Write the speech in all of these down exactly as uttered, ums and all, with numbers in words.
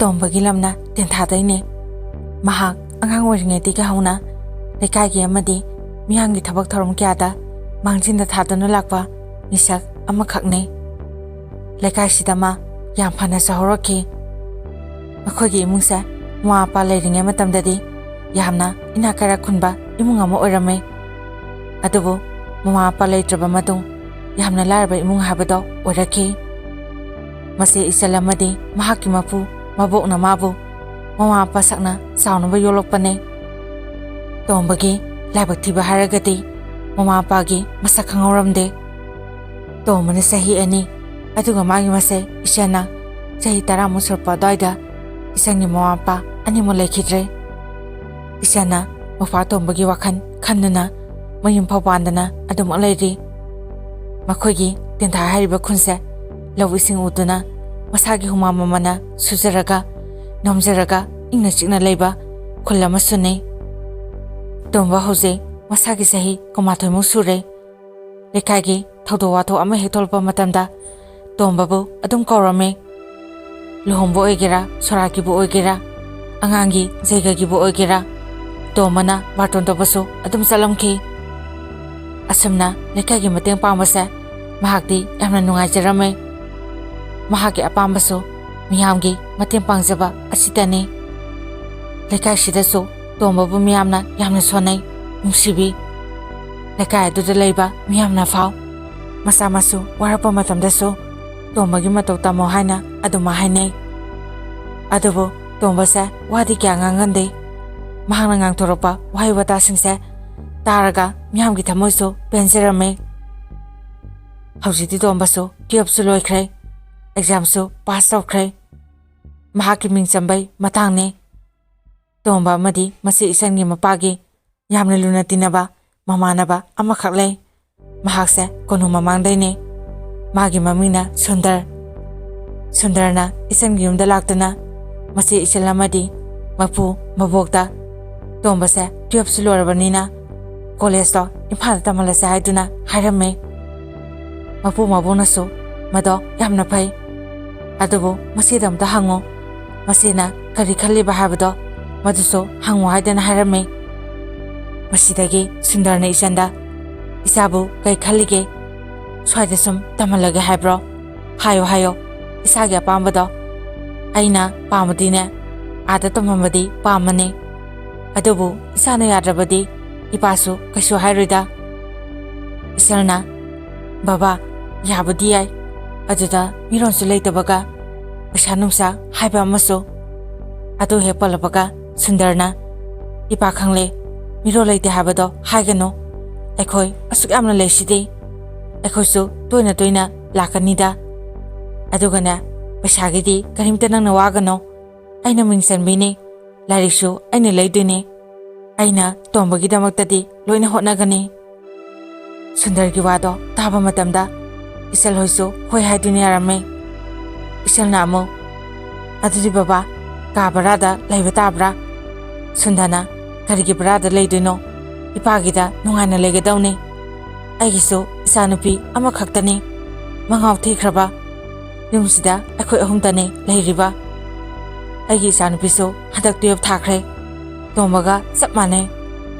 ꯇꯣꯝꯕꯒꯤ ꯂꯝꯅ ꯇꯦꯟꯊꯥꯗꯩꯅꯦ꯫ ꯃꯍꯥꯛ ꯑꯉꯥꯡ ꯑꯣꯏꯔꯤꯉꯩꯗꯒꯤ ꯍꯧꯅ ꯂꯩꯀꯥꯏꯒꯤ ꯑꯃꯗꯤ ꯃꯤꯌꯥꯝꯒꯤ ꯊꯕꯛ ꯊꯧꯔꯝ ꯀꯌꯥꯗ ꯃꯥꯡꯖꯤꯟꯗ ꯊꯥꯗꯨꯅ ꯂꯥꯛꯄ ꯃꯤꯁꯛ ꯑꯃꯈꯛꯅꯤ꯫ ꯂꯩꯀꯥꯏꯁꯤꯗ ꯃꯥ ꯌꯥꯝ ꯐꯅ ꯆꯥꯍꯧꯔꯛꯈꯤ꯫ ꯃꯈꯣꯏꯒꯤ ꯏꯃꯨꯡꯁꯦ ꯃꯃꯥ ꯃꯄꯥ ꯂꯩꯔꯤꯉꯩ ꯃꯇꯝꯗꯗꯤ ꯌꯥꯝꯅ ꯏꯅꯥꯛ ꯀꯩꯔꯥꯛ ꯈꯨꯟꯕ ꯏꯃꯨꯡ ꯑꯃ ꯑꯣꯏꯔꯝꯃꯤ꯫ ꯑꯗꯨꯕꯨ ꯃꯃꯥ ꯃꯄꯥ ꯂꯩꯇ꯭ꯔꯕ ꯃꯇꯨꯡ ꯌꯥꯝꯅ ꯂꯥꯏꯔꯕ ꯏꯃꯨꯡ ꯍꯥꯏꯕꯗꯣ ꯑꯣꯏꯔꯛꯈꯤ꯫ ꯃꯆꯦ ꯏꯆꯜ ꯑꯃꯗꯤ ꯃꯍꯥꯛꯀꯤ ꯃꯄꯨ ꯃꯕꯣꯛꯅ ꯃꯥꯕꯨ ꯃꯃꯥ ꯃꯄꯥ ꯁꯛꯅ ꯆꯥꯎꯅꯕ ꯌꯣꯛꯂꯛꯄꯅꯦ꯫ ꯇꯣꯝꯕꯒꯤ ꯂꯥꯏꯕꯛ ꯊꯤꯕ ꯍꯥꯏꯔꯒꯗꯤ ꯃꯃꯥ ꯃꯄꯥꯒꯤ ꯃꯁꯛ ꯈꯪꯍꯧꯔꯝꯗꯦ꯫ ꯇꯣꯝꯕꯅ ꯆꯍꯤ ꯑꯅꯤ, ꯑꯗꯨꯒ ꯃꯥꯒꯤ ꯃꯆꯦ ꯏꯆꯟꯅ ꯆꯍꯤ ꯇꯔꯥꯃꯨꯛ ꯁꯨꯔꯛꯄ ꯑꯗꯨꯋꯥꯏꯗ ꯏꯆꯟꯒꯤ ꯃꯃꯥ ꯃꯄꯥ ꯑꯅꯤꯃꯛ ꯂꯩꯈꯤꯗ꯭ꯔꯦ꯫ ꯏꯆꯟꯅ ꯃꯧꯄ꯭ꯋꯥ ꯇꯣꯝꯕꯒꯤ ꯋꯥꯈꯜ ꯈꯟꯗꯨꯅ ꯃꯌꯨꯝ ꯐꯥꯎ ꯄꯥꯟꯗꯅ ꯑꯗꯨꯃꯛ ꯂꯩꯔꯤ꯫ ꯃꯈꯣꯏꯒꯤ ꯇꯦꯟꯊꯥ ꯍꯥꯏꯔꯤꯕ ꯈꯨꯟꯁꯦ ꯂꯧ ꯏꯁꯤꯡ ꯎꯗꯨꯅ ꯃꯁꯥꯒꯤ ꯍꯨꯃꯥꯡ ꯃꯃꯜꯅ ꯁꯨꯖꯔꯒ ꯅꯣꯝꯖꯔꯒ ꯏꯪꯅ ꯆꯤꯛꯅ ꯂꯩꯕ ꯈꯨꯜ ꯑꯃꯁꯨꯅꯤ꯫ ꯇꯣꯝꯕ ꯍꯧꯖꯤꯛ ꯃꯁꯥꯒꯤ ꯆꯍꯤ ꯀꯨꯟꯃꯥꯊꯣꯏꯃꯨꯛ ꯁꯨꯔꯦ꯫ ꯂꯩꯀꯥꯏꯒꯤ ꯊꯧꯗꯣꯛ ꯋꯥꯊꯣꯛ ꯑꯃ ꯍꯦꯛ ꯊꯣꯛꯂꯛꯄ ꯃꯇꯝꯗ ꯇꯣꯝꯕꯕꯨ ꯑꯗꯨꯝ ꯀꯧꯔꯝꯃꯤ꯫ ꯂꯨꯍꯣꯡꯕ ꯑꯣꯏꯒꯦꯔꯥ, ꯁꯣꯔꯥꯠꯀꯤꯕꯨ ꯑꯣꯏꯒꯦꯔꯥ, ꯑꯉꯥꯡꯒꯤ ꯖꯩꯒꯒꯤꯕꯨ ꯑꯣꯏꯒꯦꯔꯥ, ꯇꯣꯝꯕꯅ ꯕꯥꯔꯇꯣꯟ ꯇꯧꯕꯁꯨ ꯑꯗꯨꯝ ꯆꯠꯂꯝꯈꯤ꯫ ꯑꯁꯨꯝꯅ ꯂꯩꯀꯥꯏꯒꯤ ꯃꯇꯦꯡ ꯄꯥꯡꯕꯁꯦ ꯃꯍꯥꯛꯇꯤ ꯌꯥꯝꯅ ꯅꯨꯡꯉꯥꯏꯖꯔꯝꯃꯤ꯫ ꯃꯍꯥꯛꯀꯤ ꯑꯄꯥꯝꯕꯁꯨ ꯃꯤꯌꯥꯝꯒꯤ ꯃꯇꯦꯡ ꯄꯥꯡꯖꯕ ꯑꯁꯤꯇꯅꯤ꯫ ꯂꯩꯀꯥꯏꯁꯤꯗꯁꯨ ꯇꯣꯝꯕꯕꯨ ꯃꯤꯌꯥꯝꯅ ꯌꯥꯝꯅ ꯁꯣꯟꯅꯩ, ꯅꯨꯡꯁꯤꯕꯤ꯫ ꯂꯩꯀꯥꯏ ꯑꯗꯨꯗ ꯂꯩꯕ ꯃꯤꯌꯥꯝꯅ ꯐꯥꯎ ꯃꯆꯥ ꯃꯁꯨ ꯋꯥꯔꯛꯄ ꯃꯇꯝꯗꯁꯨ ꯇꯣꯝꯕꯒꯤ ꯃꯇꯧ ꯇꯝꯃꯣ ꯍꯥꯏꯅ ꯑꯗꯨꯃꯛ ꯍꯥꯏꯅꯩ꯫ ꯑꯗꯨꯕꯨ ꯇꯣꯝꯕꯁꯦ ꯋꯥꯗꯤ ꯀꯌꯥ ꯉꯥꯡꯒꯟꯗꯦ꯫ ꯃꯍꯥꯛꯅ ꯉꯥꯡꯊꯣꯔꯛꯄ ꯋꯥꯍꯩ ꯋꯥꯇꯥꯁꯤꯡꯁꯦ ꯇꯥꯔꯒ ꯃꯤꯌꯥꯝꯒꯤ ꯊꯃꯣꯏꯁꯨ ꯄꯦꯟꯖꯔꯝꯃꯤ꯫ ꯍꯧꯖꯤꯛꯇꯤ ꯇꯣꯝꯕꯁꯨ ꯇꯨꯌꯦꯜꯞꯁꯨ ꯂꯣꯏꯈ꯭ꯔꯦ, ꯑꯦꯛꯖꯥꯝꯁꯨ ꯄꯥꯁ ꯇꯧꯈ꯭ꯔꯦ꯫ ꯃꯍꯥꯛꯀꯤ ꯃꯤꯡ ꯆꯟꯕꯩ ꯃꯇꯥꯡꯅꯤ꯫ ꯇꯣꯝꯕ ꯑꯃꯗꯤ ꯃꯆꯦ ꯏꯆꯟꯒꯤ ꯃꯄꯥꯒꯤ ꯌꯥꯝꯅ ꯂꯨꯅ ꯇꯤꯟꯅꯕ ꯃꯃꯥꯟꯅꯕ ꯑꯃꯈꯛ ꯂꯩ꯫ ꯃꯍꯥꯛꯁꯦ ꯀꯣꯅꯨ ꯃꯃꯥꯡꯗꯩꯅꯦ꯫ ꯃꯥꯒꯤ ꯃꯃꯤꯡꯅ ꯁꯨꯟꯗꯔ꯫ ꯁꯨꯟꯗꯔꯅ ꯏꯆꯟꯒꯤ ꯌꯨꯝꯗ ꯂꯥꯛꯇꯨꯅ ꯃꯆꯦ ꯏꯆꯜ ꯑꯃꯗꯤ ꯃꯄꯨ ꯃꯕꯣꯛꯇ ꯇꯣꯝꯕꯁꯦ ꯇꯨꯌꯦꯜꯞꯁꯨ ꯂꯣꯏꯔꯕꯅꯤꯅ ꯀꯣꯂꯦꯖꯇꯣ ꯏꯝꯐꯥꯜꯗ ꯇꯝꯍꯜꯂꯁꯦ ꯍꯥꯏꯗꯨꯅ ꯍꯥꯏꯔꯝꯃꯦ꯫ ꯃꯄꯨ ꯃꯕꯣꯛꯅꯁꯨ ꯃꯗꯣ ꯌꯥꯝꯅ ꯐꯩ, ꯑꯗꯨꯕꯨ ꯃꯆꯦꯗ ꯑꯝꯇ ꯍꯪꯉꯣ, ꯃꯁꯤꯅ ꯀꯔꯤ ꯈꯜꯂꯤꯕ ꯍꯥꯏꯕꯗꯣ ꯃꯗꯨꯁꯨ ꯍꯪꯉꯨ ꯍꯥꯏꯗꯅ ꯍꯥꯏꯔꯝꯃꯤ꯫ ꯃꯁꯤꯗꯒꯤ ꯁꯨꯟꯗꯔꯅ ꯏꯆꯟꯗ, "ꯏꯆꯥꯕꯨ ꯀꯩ ꯈꯜꯂꯤꯒꯦ? ꯁ꯭ꯋꯥꯏꯗ ꯁꯨꯝ ꯇꯝꯍꯜꯂꯒꯦ ꯍꯥꯏꯕ꯭ꯔꯣ? ꯍꯥꯏꯌꯣ, ꯍꯥꯏꯌꯣ, ꯏꯁꯥꯒꯤ ꯑꯄꯥꯝꯕꯗꯣ꯫ ꯑꯩꯅ ꯄꯥꯝꯃꯗꯤꯅꯦ, ꯑꯥꯗ ꯇꯝꯍꯟꯕꯗꯤ ꯄꯥꯝꯃꯅꯤ꯫ ꯑꯗꯨꯕꯨ ꯏꯁꯥꯅ ꯌꯥꯗ꯭ꯔꯕꯗꯤ ꯏꯄꯥꯁꯨ ꯀꯩꯁꯨ ꯍꯥꯏꯔꯣꯏꯗ꯫" ꯏꯆꯜꯅ, "ꯕꯕꯥ, ꯌꯥꯕꯨꯗꯤ ꯌꯥꯏ, ꯑꯗꯨꯗ ꯃꯤꯔꯣꯟꯁꯨ ꯂꯩꯇꯕꯒ, ꯄꯩꯁꯥ ꯅꯨꯡꯁꯥ ꯍꯥꯏꯕ ꯑꯃꯁꯨ꯫" ꯑꯗꯨ ꯍꯦꯛ ꯄꯜꯂꯛꯄꯒ ꯁꯨꯟꯗꯔꯅ, "ꯏꯄꯥ ꯈꯪꯂꯦ, ꯃꯤꯔꯣꯜ ꯂꯩꯇꯦ ꯍꯥꯏꯕꯗꯣ ꯍꯥꯏꯒꯅꯨ꯫ ꯑꯩꯈꯣꯏ ꯑꯁꯨꯛ ꯌꯥꯝꯅ ꯂꯩꯁꯤꯗꯤ꯫ ꯑꯩꯈꯣꯏꯁꯨ ꯇꯣꯏꯅ ꯇꯣꯏꯅ ꯂꯥꯛꯀꯅꯤꯗ꯫ ꯑꯗꯨꯒꯅꯦ, ꯄꯩꯁꯥꯒꯤꯗꯤ ꯀꯔꯤꯝꯇ ꯅꯪꯅ ꯋꯥꯒꯅꯣ꯫ ꯑꯩꯅ ꯃꯤꯡ ꯆꯟꯕꯤꯅꯤ, ꯂꯥꯏꯔꯤꯛꯁꯨ ꯑꯩꯅ ꯂꯩꯗꯣꯏꯅꯤ꯫ ꯑꯩꯅ ꯇꯣꯝꯕꯒꯤꯗꯃꯛꯇꯗꯤ ꯂꯣꯏꯅ ꯍꯣꯠꯅꯒꯅꯤ꯫" ꯁꯨꯟꯗꯔꯒꯤ ꯋꯥꯗꯣ ꯇꯥꯕ ꯃꯇꯝꯗ ꯏꯆꯜ ꯍꯣꯏꯁꯨ ꯍꯣꯏ ꯍꯥꯏꯗꯨꯅ ꯌꯥꯔꯝꯃꯦ꯫ ꯏꯆꯜꯅ ꯑꯃꯨꯛ, "ꯑꯗꯨꯗꯤ ꯕꯕꯥ, ꯀꯥ ꯚꯔꯥꯗ ꯂꯩꯕ ꯇꯥꯕ꯭ꯔꯥ?" ꯁꯨꯟꯗꯔꯅ, "ꯀꯔꯤꯒꯤ ꯚꯔꯥꯗ ꯂꯩꯗꯣꯏꯅꯣ? ꯏꯄꯥꯒꯤꯗ ꯅꯨꯡꯉꯥꯏꯅ ꯂꯩꯒꯗꯧꯅꯤ꯫ ꯑꯩꯒꯤꯁꯨ ꯏꯆꯥꯅꯨꯄꯤ ꯑꯃꯈꯛꯇꯅꯤ, ꯃꯉꯥꯎ ꯊꯤꯈ꯭ꯔꯕ꯫ ꯌꯨꯝꯁꯤꯗ ꯑꯩꯈꯣꯏ ꯑꯍꯨꯝꯇꯅꯤ ꯂꯩꯔꯤꯕ꯫ ꯑꯩꯒꯤ ꯏꯆꯥꯅꯨꯄꯤꯁꯨ ꯍꯟꯗꯛ ꯇꯨꯌꯦꯜꯐ ꯊꯥꯈ꯭ꯔꯦ, ꯇꯣꯝꯕꯒ ꯆꯞ ꯃꯥꯟꯅꯩ꯫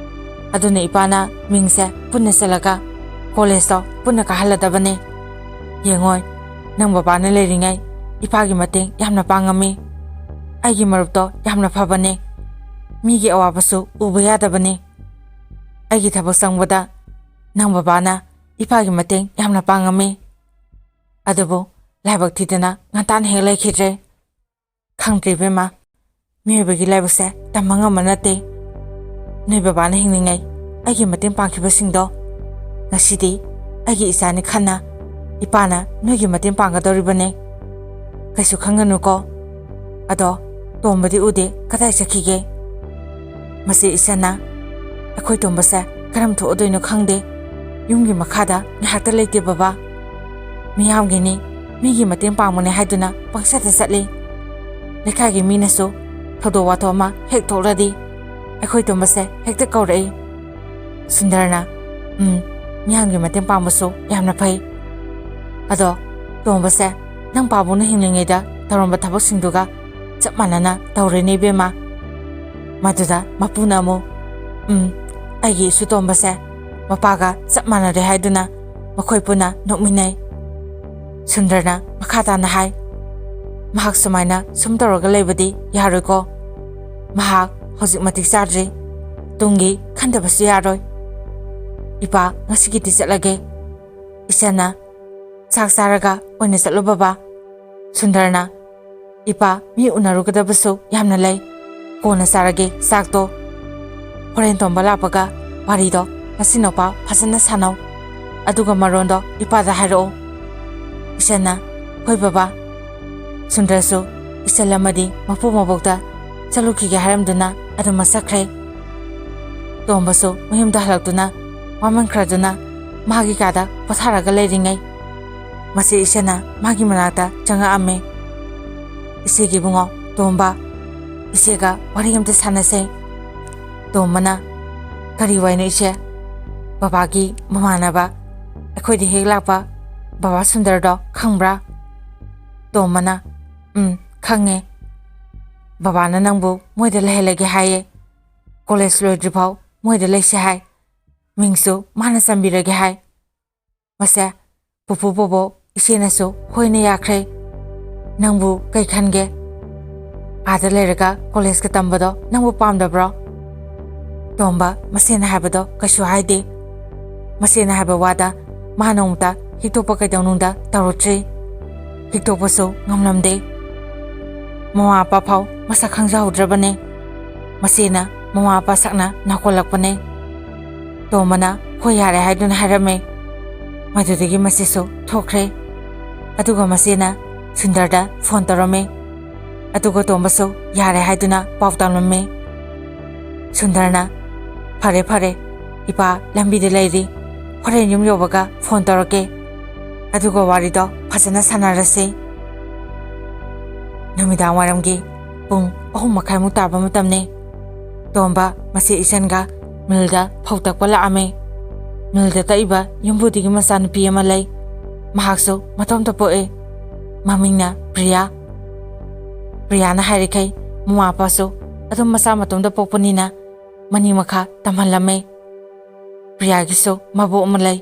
ꯑꯗꯨꯅ ꯏꯄꯥꯅ ꯃꯤꯡꯁꯦ ꯄꯨꯟꯅ ꯆꯜꯂꯒ ꯀꯣꯂꯦꯖꯇꯣ ꯄꯨꯟꯅ ꯀꯥꯍꯜꯂꯗꯕꯅꯦ꯫ ꯌꯦꯡꯉꯣꯏ, ꯅꯪ ꯕꯕꯥꯅ ꯂꯩꯔꯤꯉꯩ ꯏꯄꯥꯒꯤ ꯃꯇꯦꯡ ꯌꯥꯝꯅ ꯄꯥꯡꯉꯝꯃꯤ꯫ ꯑꯩꯒꯤ ꯃꯔꯨꯞꯇꯣ ꯌꯥꯝꯅ ꯐꯕꯅꯦ꯫ ꯃꯤꯒꯤ ꯑꯋꯥꯕꯁꯨ ꯎꯕ ꯌꯥꯗꯕꯅꯤ꯫ ꯑꯩꯒꯤ ꯊꯕꯛ ꯆꯪꯕꯗ ꯅꯪ ꯕꯕꯥꯅ ꯏꯄꯥꯒꯤ ꯃꯇꯦꯡ ꯌꯥꯝꯅ ꯄꯥꯡꯉꯝꯃꯤ꯫ ꯑꯗꯨꯕꯨ ꯂꯥꯏꯕꯛ ꯊꯤꯗꯅ ꯉꯟꯇꯥꯅ ꯍꯦꯛ ꯂꯩꯈꯤꯗ꯭ꯔꯦ꯫ ꯈꯪꯗ꯭ꯔꯦ ꯏꯕꯦꯝꯃ, ꯃꯤꯑꯣꯏꯕꯒꯤ ꯂꯥꯏꯕꯛꯁꯦ ꯇꯝꯕ ꯉꯝꯕ ꯅꯠꯇꯦ꯫ ꯅꯣꯏ ꯕꯕꯥꯅ ꯍꯤꯡꯂꯤꯉꯩ ꯑꯩꯒꯤ ꯃꯇꯦꯡ ꯄꯥꯡꯈꯤꯕꯁꯤꯡꯗꯣ ꯉꯁꯤꯗꯤ ꯑꯩꯒꯤ ꯏꯆꯥꯅꯤ ꯈꯟꯅ ꯏꯄꯥꯅ ꯅꯣꯏꯒꯤ ꯃꯇꯦꯡ ꯄꯥꯡꯒꯗꯧꯔꯤꯕꯅꯦ꯫ ꯀꯩꯁꯨ ꯈꯟꯒꯅꯨꯀꯣ꯫ ꯑꯗꯣ ꯇꯣꯝꯕꯗꯤ ꯎꯗꯦ, ꯀꯗꯥꯏ ꯆꯠꯈꯤꯒꯦ?" "ꯃꯁꯤ ꯏꯆꯟꯅ, ꯑꯩꯈꯣꯏ ꯇꯣꯝꯕꯁꯦ ꯀꯔꯝ ꯊꯣꯛꯑꯗꯣꯏꯅꯣ ꯈꯪꯗꯦ꯫ ꯌꯨꯝꯒꯤ ꯃꯈꯥꯗ ꯉꯥꯏꯍꯥꯛꯇ ꯂꯩꯇꯦ ꯕꯕꯥ꯫ ꯃꯤꯌꯥꯝꯒꯤꯅꯤ, ꯃꯤꯒꯤ ꯃꯇꯦꯡ ꯄꯥꯡꯕꯅꯦ ꯍꯥꯏꯗꯨꯅ ꯄꯪꯆꯠꯇ ꯆꯠꯂꯤ꯫ ꯂꯩꯀꯥꯏꯒꯤ ꯃꯤꯅꯁꯨ ꯊꯧꯗꯣꯛ ꯋꯥꯊꯣꯛ ꯑꯃ ꯍꯦꯛ ꯊꯣꯛꯂꯗꯤ ꯑꯩꯈꯣꯏ ꯇꯣꯝꯕꯁꯦ ꯍꯦꯛꯇ ꯀꯧꯔꯛꯏ꯫" ꯁꯨꯟꯗꯔꯅ, "ꯎꯝ, ꯃꯤꯌꯥꯝꯒꯤ ꯃꯇꯦꯡ ꯄꯥꯡꯕꯁꯨ ꯌꯥꯝꯅ ꯐꯩ꯫ ꯑꯗꯣ ꯇꯣꯝꯕꯁꯦ ꯅꯪ ꯄꯥꯕꯨꯡꯅ ꯍꯤꯡꯂꯤꯉꯩꯗ ꯇꯧꯔꯝꯕ ꯊꯕꯛꯁꯤꯡꯗꯨꯒ ꯆꯞ ꯃꯥꯟꯅꯅ ꯇꯧꯔꯦꯅꯦ ꯏꯕꯦꯝꯃ꯫ ꯃꯗꯨꯗ ꯃꯄꯨꯅ ꯑꯃꯨꯛ, "ꯎꯝ, ꯑꯩꯒꯤ ꯏꯁꯨ ꯇꯣꯝꯕꯁꯦ ꯃꯄꯥꯒ ꯆꯞ ꯃꯥꯟꯅꯔꯦ" ꯍꯥꯏꯗꯨꯅ ꯃꯈꯣꯏ ꯄꯨꯟꯅ ꯅꯣꯛꯃꯤꯟꯅꯩ꯫ ꯁꯨꯟꯗꯔꯅ ꯃꯈꯥ ꯇꯥꯅ ꯍꯥꯏ, "ꯃꯍꯥꯛ ꯁꯨꯃꯥꯏꯅ ꯁꯨꯝ ꯇꯧꯔꯒ ꯂꯩꯕꯗꯤ ꯌꯥꯔꯣꯏꯀꯣ꯫ ꯃꯍꯥꯛ ꯍꯧꯖꯤꯛ ꯃꯇꯤꯛ ꯆꯥꯗ꯭ꯔꯤ꯫ ꯇꯨꯡꯒꯤ ꯈꯟꯗꯕꯁꯨ ꯌꯥꯔꯣꯏ꯫ ꯏꯄꯥ, ꯉꯁꯤꯒꯤꯗꯤ ꯆꯠꯂꯒꯦ꯫ ꯏꯆꯟꯅ ꯆꯥꯛ ꯆꯥꯔꯒ ꯑꯣꯏꯅ ꯆꯠꯂꯨ ꯕꯕꯥ꯫" ꯁꯨꯟꯗꯔꯅ, "ꯏꯄꯥ, ꯃꯤ ꯎꯅꯔꯨꯒꯗꯕꯁꯨ ꯌꯥꯝꯅ ꯂꯩ꯫ ꯀꯣꯟꯅ ꯆꯥꯔꯒꯦ ꯆꯥꯛꯇꯣ꯫ ꯍꯣꯔꯦꯟ ꯇꯣꯝꯕ ꯂꯥꯛꯄꯒ ꯋꯥꯔꯤꯗꯣ ꯃꯆꯤꯟ ꯃꯅꯥꯎꯄꯥ ꯐꯖꯅ ꯁꯥꯟꯅꯧ꯫ ꯑꯗꯨꯒ ꯃꯔꯣꯟꯗꯣ ꯏꯄꯥꯗ ꯍꯥꯏꯔꯛꯑꯣ꯫" ꯏꯆꯟꯅ, "ꯍꯣꯏ ꯕꯕꯥ꯫" ꯁꯨꯟꯗꯔꯁꯨ ꯏꯆꯜ ꯑꯃꯗꯤ ꯃꯄꯨ ꯃꯕꯣꯛꯇ ꯆꯠꯂꯨꯈꯤꯒꯦ ꯍꯥꯏꯔꯝꯗꯨꯅ ꯑꯗꯨꯃꯛ ꯆꯠꯈ꯭ꯔꯦ꯫ ꯇꯣꯝꯕꯁꯨ ꯃꯌꯨꯝꯗ ꯍꯜꯂꯛꯇꯨꯅ ꯋꯥꯃꯟꯈ꯭ꯔꯗꯨꯅ ꯃꯥꯒꯤ ꯀꯥꯗ ꯄꯣꯊꯥꯔꯒ ꯂꯩꯔꯤꯉꯩ, ꯃꯆꯦ ꯏꯆꯟꯅ ꯃꯥꯒꯤ ꯃꯅꯥꯛꯇ ꯆꯪꯉꯛꯑꯝꯃꯤ꯫ "ꯏꯆꯦꯒꯤ ꯏꯕꯨꯡꯉꯣ ꯇꯣꯝꯕ, ꯏꯆꯦꯒ ꯋꯥꯔꯤ ꯑꯝꯇ ꯁꯥꯟꯅꯁꯦ꯫" ꯇꯣꯝꯕꯅ, "ꯀꯔꯤ ꯋꯥꯏꯅꯣ ꯏꯆꯦ?" "ꯕꯕꯥꯒꯤ ꯃꯃꯥꯟꯅꯕ, ꯑꯩꯈꯣꯏꯗ ꯍꯦꯛ ꯂꯥꯛꯄ ꯕꯕꯥ ꯁꯨꯟꯗꯔꯗꯣ ꯈꯪꯕ꯭ꯔꯥ?" ꯇꯣꯝꯕꯅ, "ꯎꯝ, ꯈꯪꯉꯦ꯫ ꯕꯕꯥꯅ ꯅꯪꯕꯨ ꯃꯣꯏꯗ ꯂꯩꯍꯜꯂꯒꯦ ꯍꯥꯏꯌꯦ꯫ ꯀꯣꯂꯦꯖ ꯂꯣꯏꯗ꯭ꯔꯤꯐꯥꯎ ꯃꯣꯏꯗ ꯂꯩꯁꯦ ꯍꯥꯏ꯫ ꯃꯤꯡꯁꯨ ꯃꯥꯅ ꯆꯟꯕꯤꯔꯒꯦ ꯍꯥꯏ꯫ ꯃꯁꯦ, ꯄꯨꯄꯨ ꯕꯣꯕꯣꯛ ꯏꯆꯦꯅꯁꯨ ꯍꯣꯏꯅ ꯌꯥꯈ꯭ꯔꯦ꯫ ꯅꯪꯕꯨ ꯀꯩ ꯈꯟꯒꯦ? ꯑꯥꯗ ꯂꯩꯔꯒ ꯀꯣꯂꯦꯖꯀ ꯇꯝꯕꯗꯣ ꯅꯪꯕꯨ ꯄꯥꯝꯗꯕ꯭ꯔꯣ?" ꯇꯣꯝꯕ ꯃꯁꯦꯅ ꯍꯥꯏꯕꯗꯣ ꯀꯩꯁꯨ ꯍꯥꯏꯗꯦ꯫ ꯃꯁꯦꯅ ꯍꯥꯏꯕ ꯋꯥꯗ ꯃꯥ ꯅꯣꯡꯃꯇ ꯍꯤꯛꯇꯣꯛꯄ ꯀꯩꯗꯧꯅꯨꯡꯗ ꯇꯧꯔꯛꯇ꯭ꯔꯤ꯫ ꯍꯤꯛꯇꯣꯛꯄꯁꯨ ꯉꯝꯂꯝꯗꯦ꯫ ꯃꯃꯥ ꯃꯄꯥ ꯐꯥꯎ ꯃꯁꯛ ꯈꯪꯖꯍꯧꯗ꯭ꯔꯕꯅꯦ꯫ ꯃꯁꯦꯅ ꯃꯃꯥ ꯃꯄꯥ ꯁꯛꯅ ꯅꯥꯀꯣꯜꯂꯛꯄꯅꯦ꯫ ꯇꯣꯝꯕꯅ "ꯍꯣꯏ, ꯌꯥꯔꯦ" ꯍꯥꯏꯗꯨꯅ ꯍꯥꯏꯔꯝꯃꯦ꯫ ꯃꯗꯨꯗꯒꯤ ꯃꯁꯦꯁꯨ ꯊꯣꯛꯈ꯭ꯔꯦ꯫ ꯑꯗꯨꯒ ꯃꯁꯦꯅ ꯁꯨꯟꯗꯔꯗ ꯐꯣꯟ ꯇꯧꯔꯝꯃꯦ꯫ ꯑꯗꯨꯒ ꯇꯣꯝꯕꯁꯨ "ꯌꯥꯔꯦ" ꯍꯥꯏꯗꯨꯅ ꯄꯥꯎ ꯇꯝꯂꯝꯃꯦ꯫ ꯁꯨꯟꯗꯔꯅ, "ꯐꯔꯦ, ꯐꯔꯦ, ꯏꯄꯥ ꯂꯝꯕꯤꯗ ꯂꯩꯔꯤ, ꯍꯣꯔꯦꯟ ꯌꯨꯝ ꯌꯧꯕꯒ ꯐꯣꯟ ꯇꯧꯔꯛꯀꯦ꯫ ꯑꯗꯨꯒ ꯋꯥꯔꯤꯗꯣ ꯐꯖꯅ ꯁꯥꯟꯅꯔꯁꯤ꯫" ꯅꯨꯃꯤꯗꯥꯡ ꯋꯥꯏꯔꯝꯒꯤ ꯄꯨꯡ ꯑꯍꯨꯝ ꯃꯈꯥꯏꯃꯨꯛ ꯇꯥꯕ ꯃꯇꯝꯅꯤ꯫ ꯇꯣꯝꯕ ꯃꯆꯦ ꯏꯆꯟꯒ ꯃꯤꯜꯗ ꯐꯧ ꯇꯛꯄ ꯂꯥꯛꯑꯝꯃꯤ꯫ ꯃꯤꯜꯗ ꯇꯛꯏꯕ ꯌꯨꯝꯕꯨꯗꯤꯒꯤ ꯃꯆꯥꯅꯨꯄꯤ ꯑꯃ ꯂꯩ꯫ ꯃꯍꯥꯛꯁꯨ ꯃꯇꯣꯝꯇ ꯄꯣꯛꯏ꯫ ꯃꯃꯤꯡꯅ ꯄ꯭ꯔꯤꯌꯥ꯫ ꯄ꯭ꯔꯤꯌꯥꯅ ꯍꯥꯏꯔꯤꯈꯩ ꯃꯃꯥ ꯃꯄꯥꯁꯨ ꯑꯗꯨꯝ ꯃꯆꯥ ꯃꯇꯣꯝꯗ ꯄꯣꯛꯄꯅꯤꯅ ꯃꯅꯤꯡ ꯃꯈꯥ ꯇꯝꯍꯜꯂꯝꯃꯦ꯫ ꯄ꯭ꯔꯤꯌꯥꯒꯤꯁꯨ ꯃꯕꯣꯛ ꯑꯃ ꯂꯩ꯫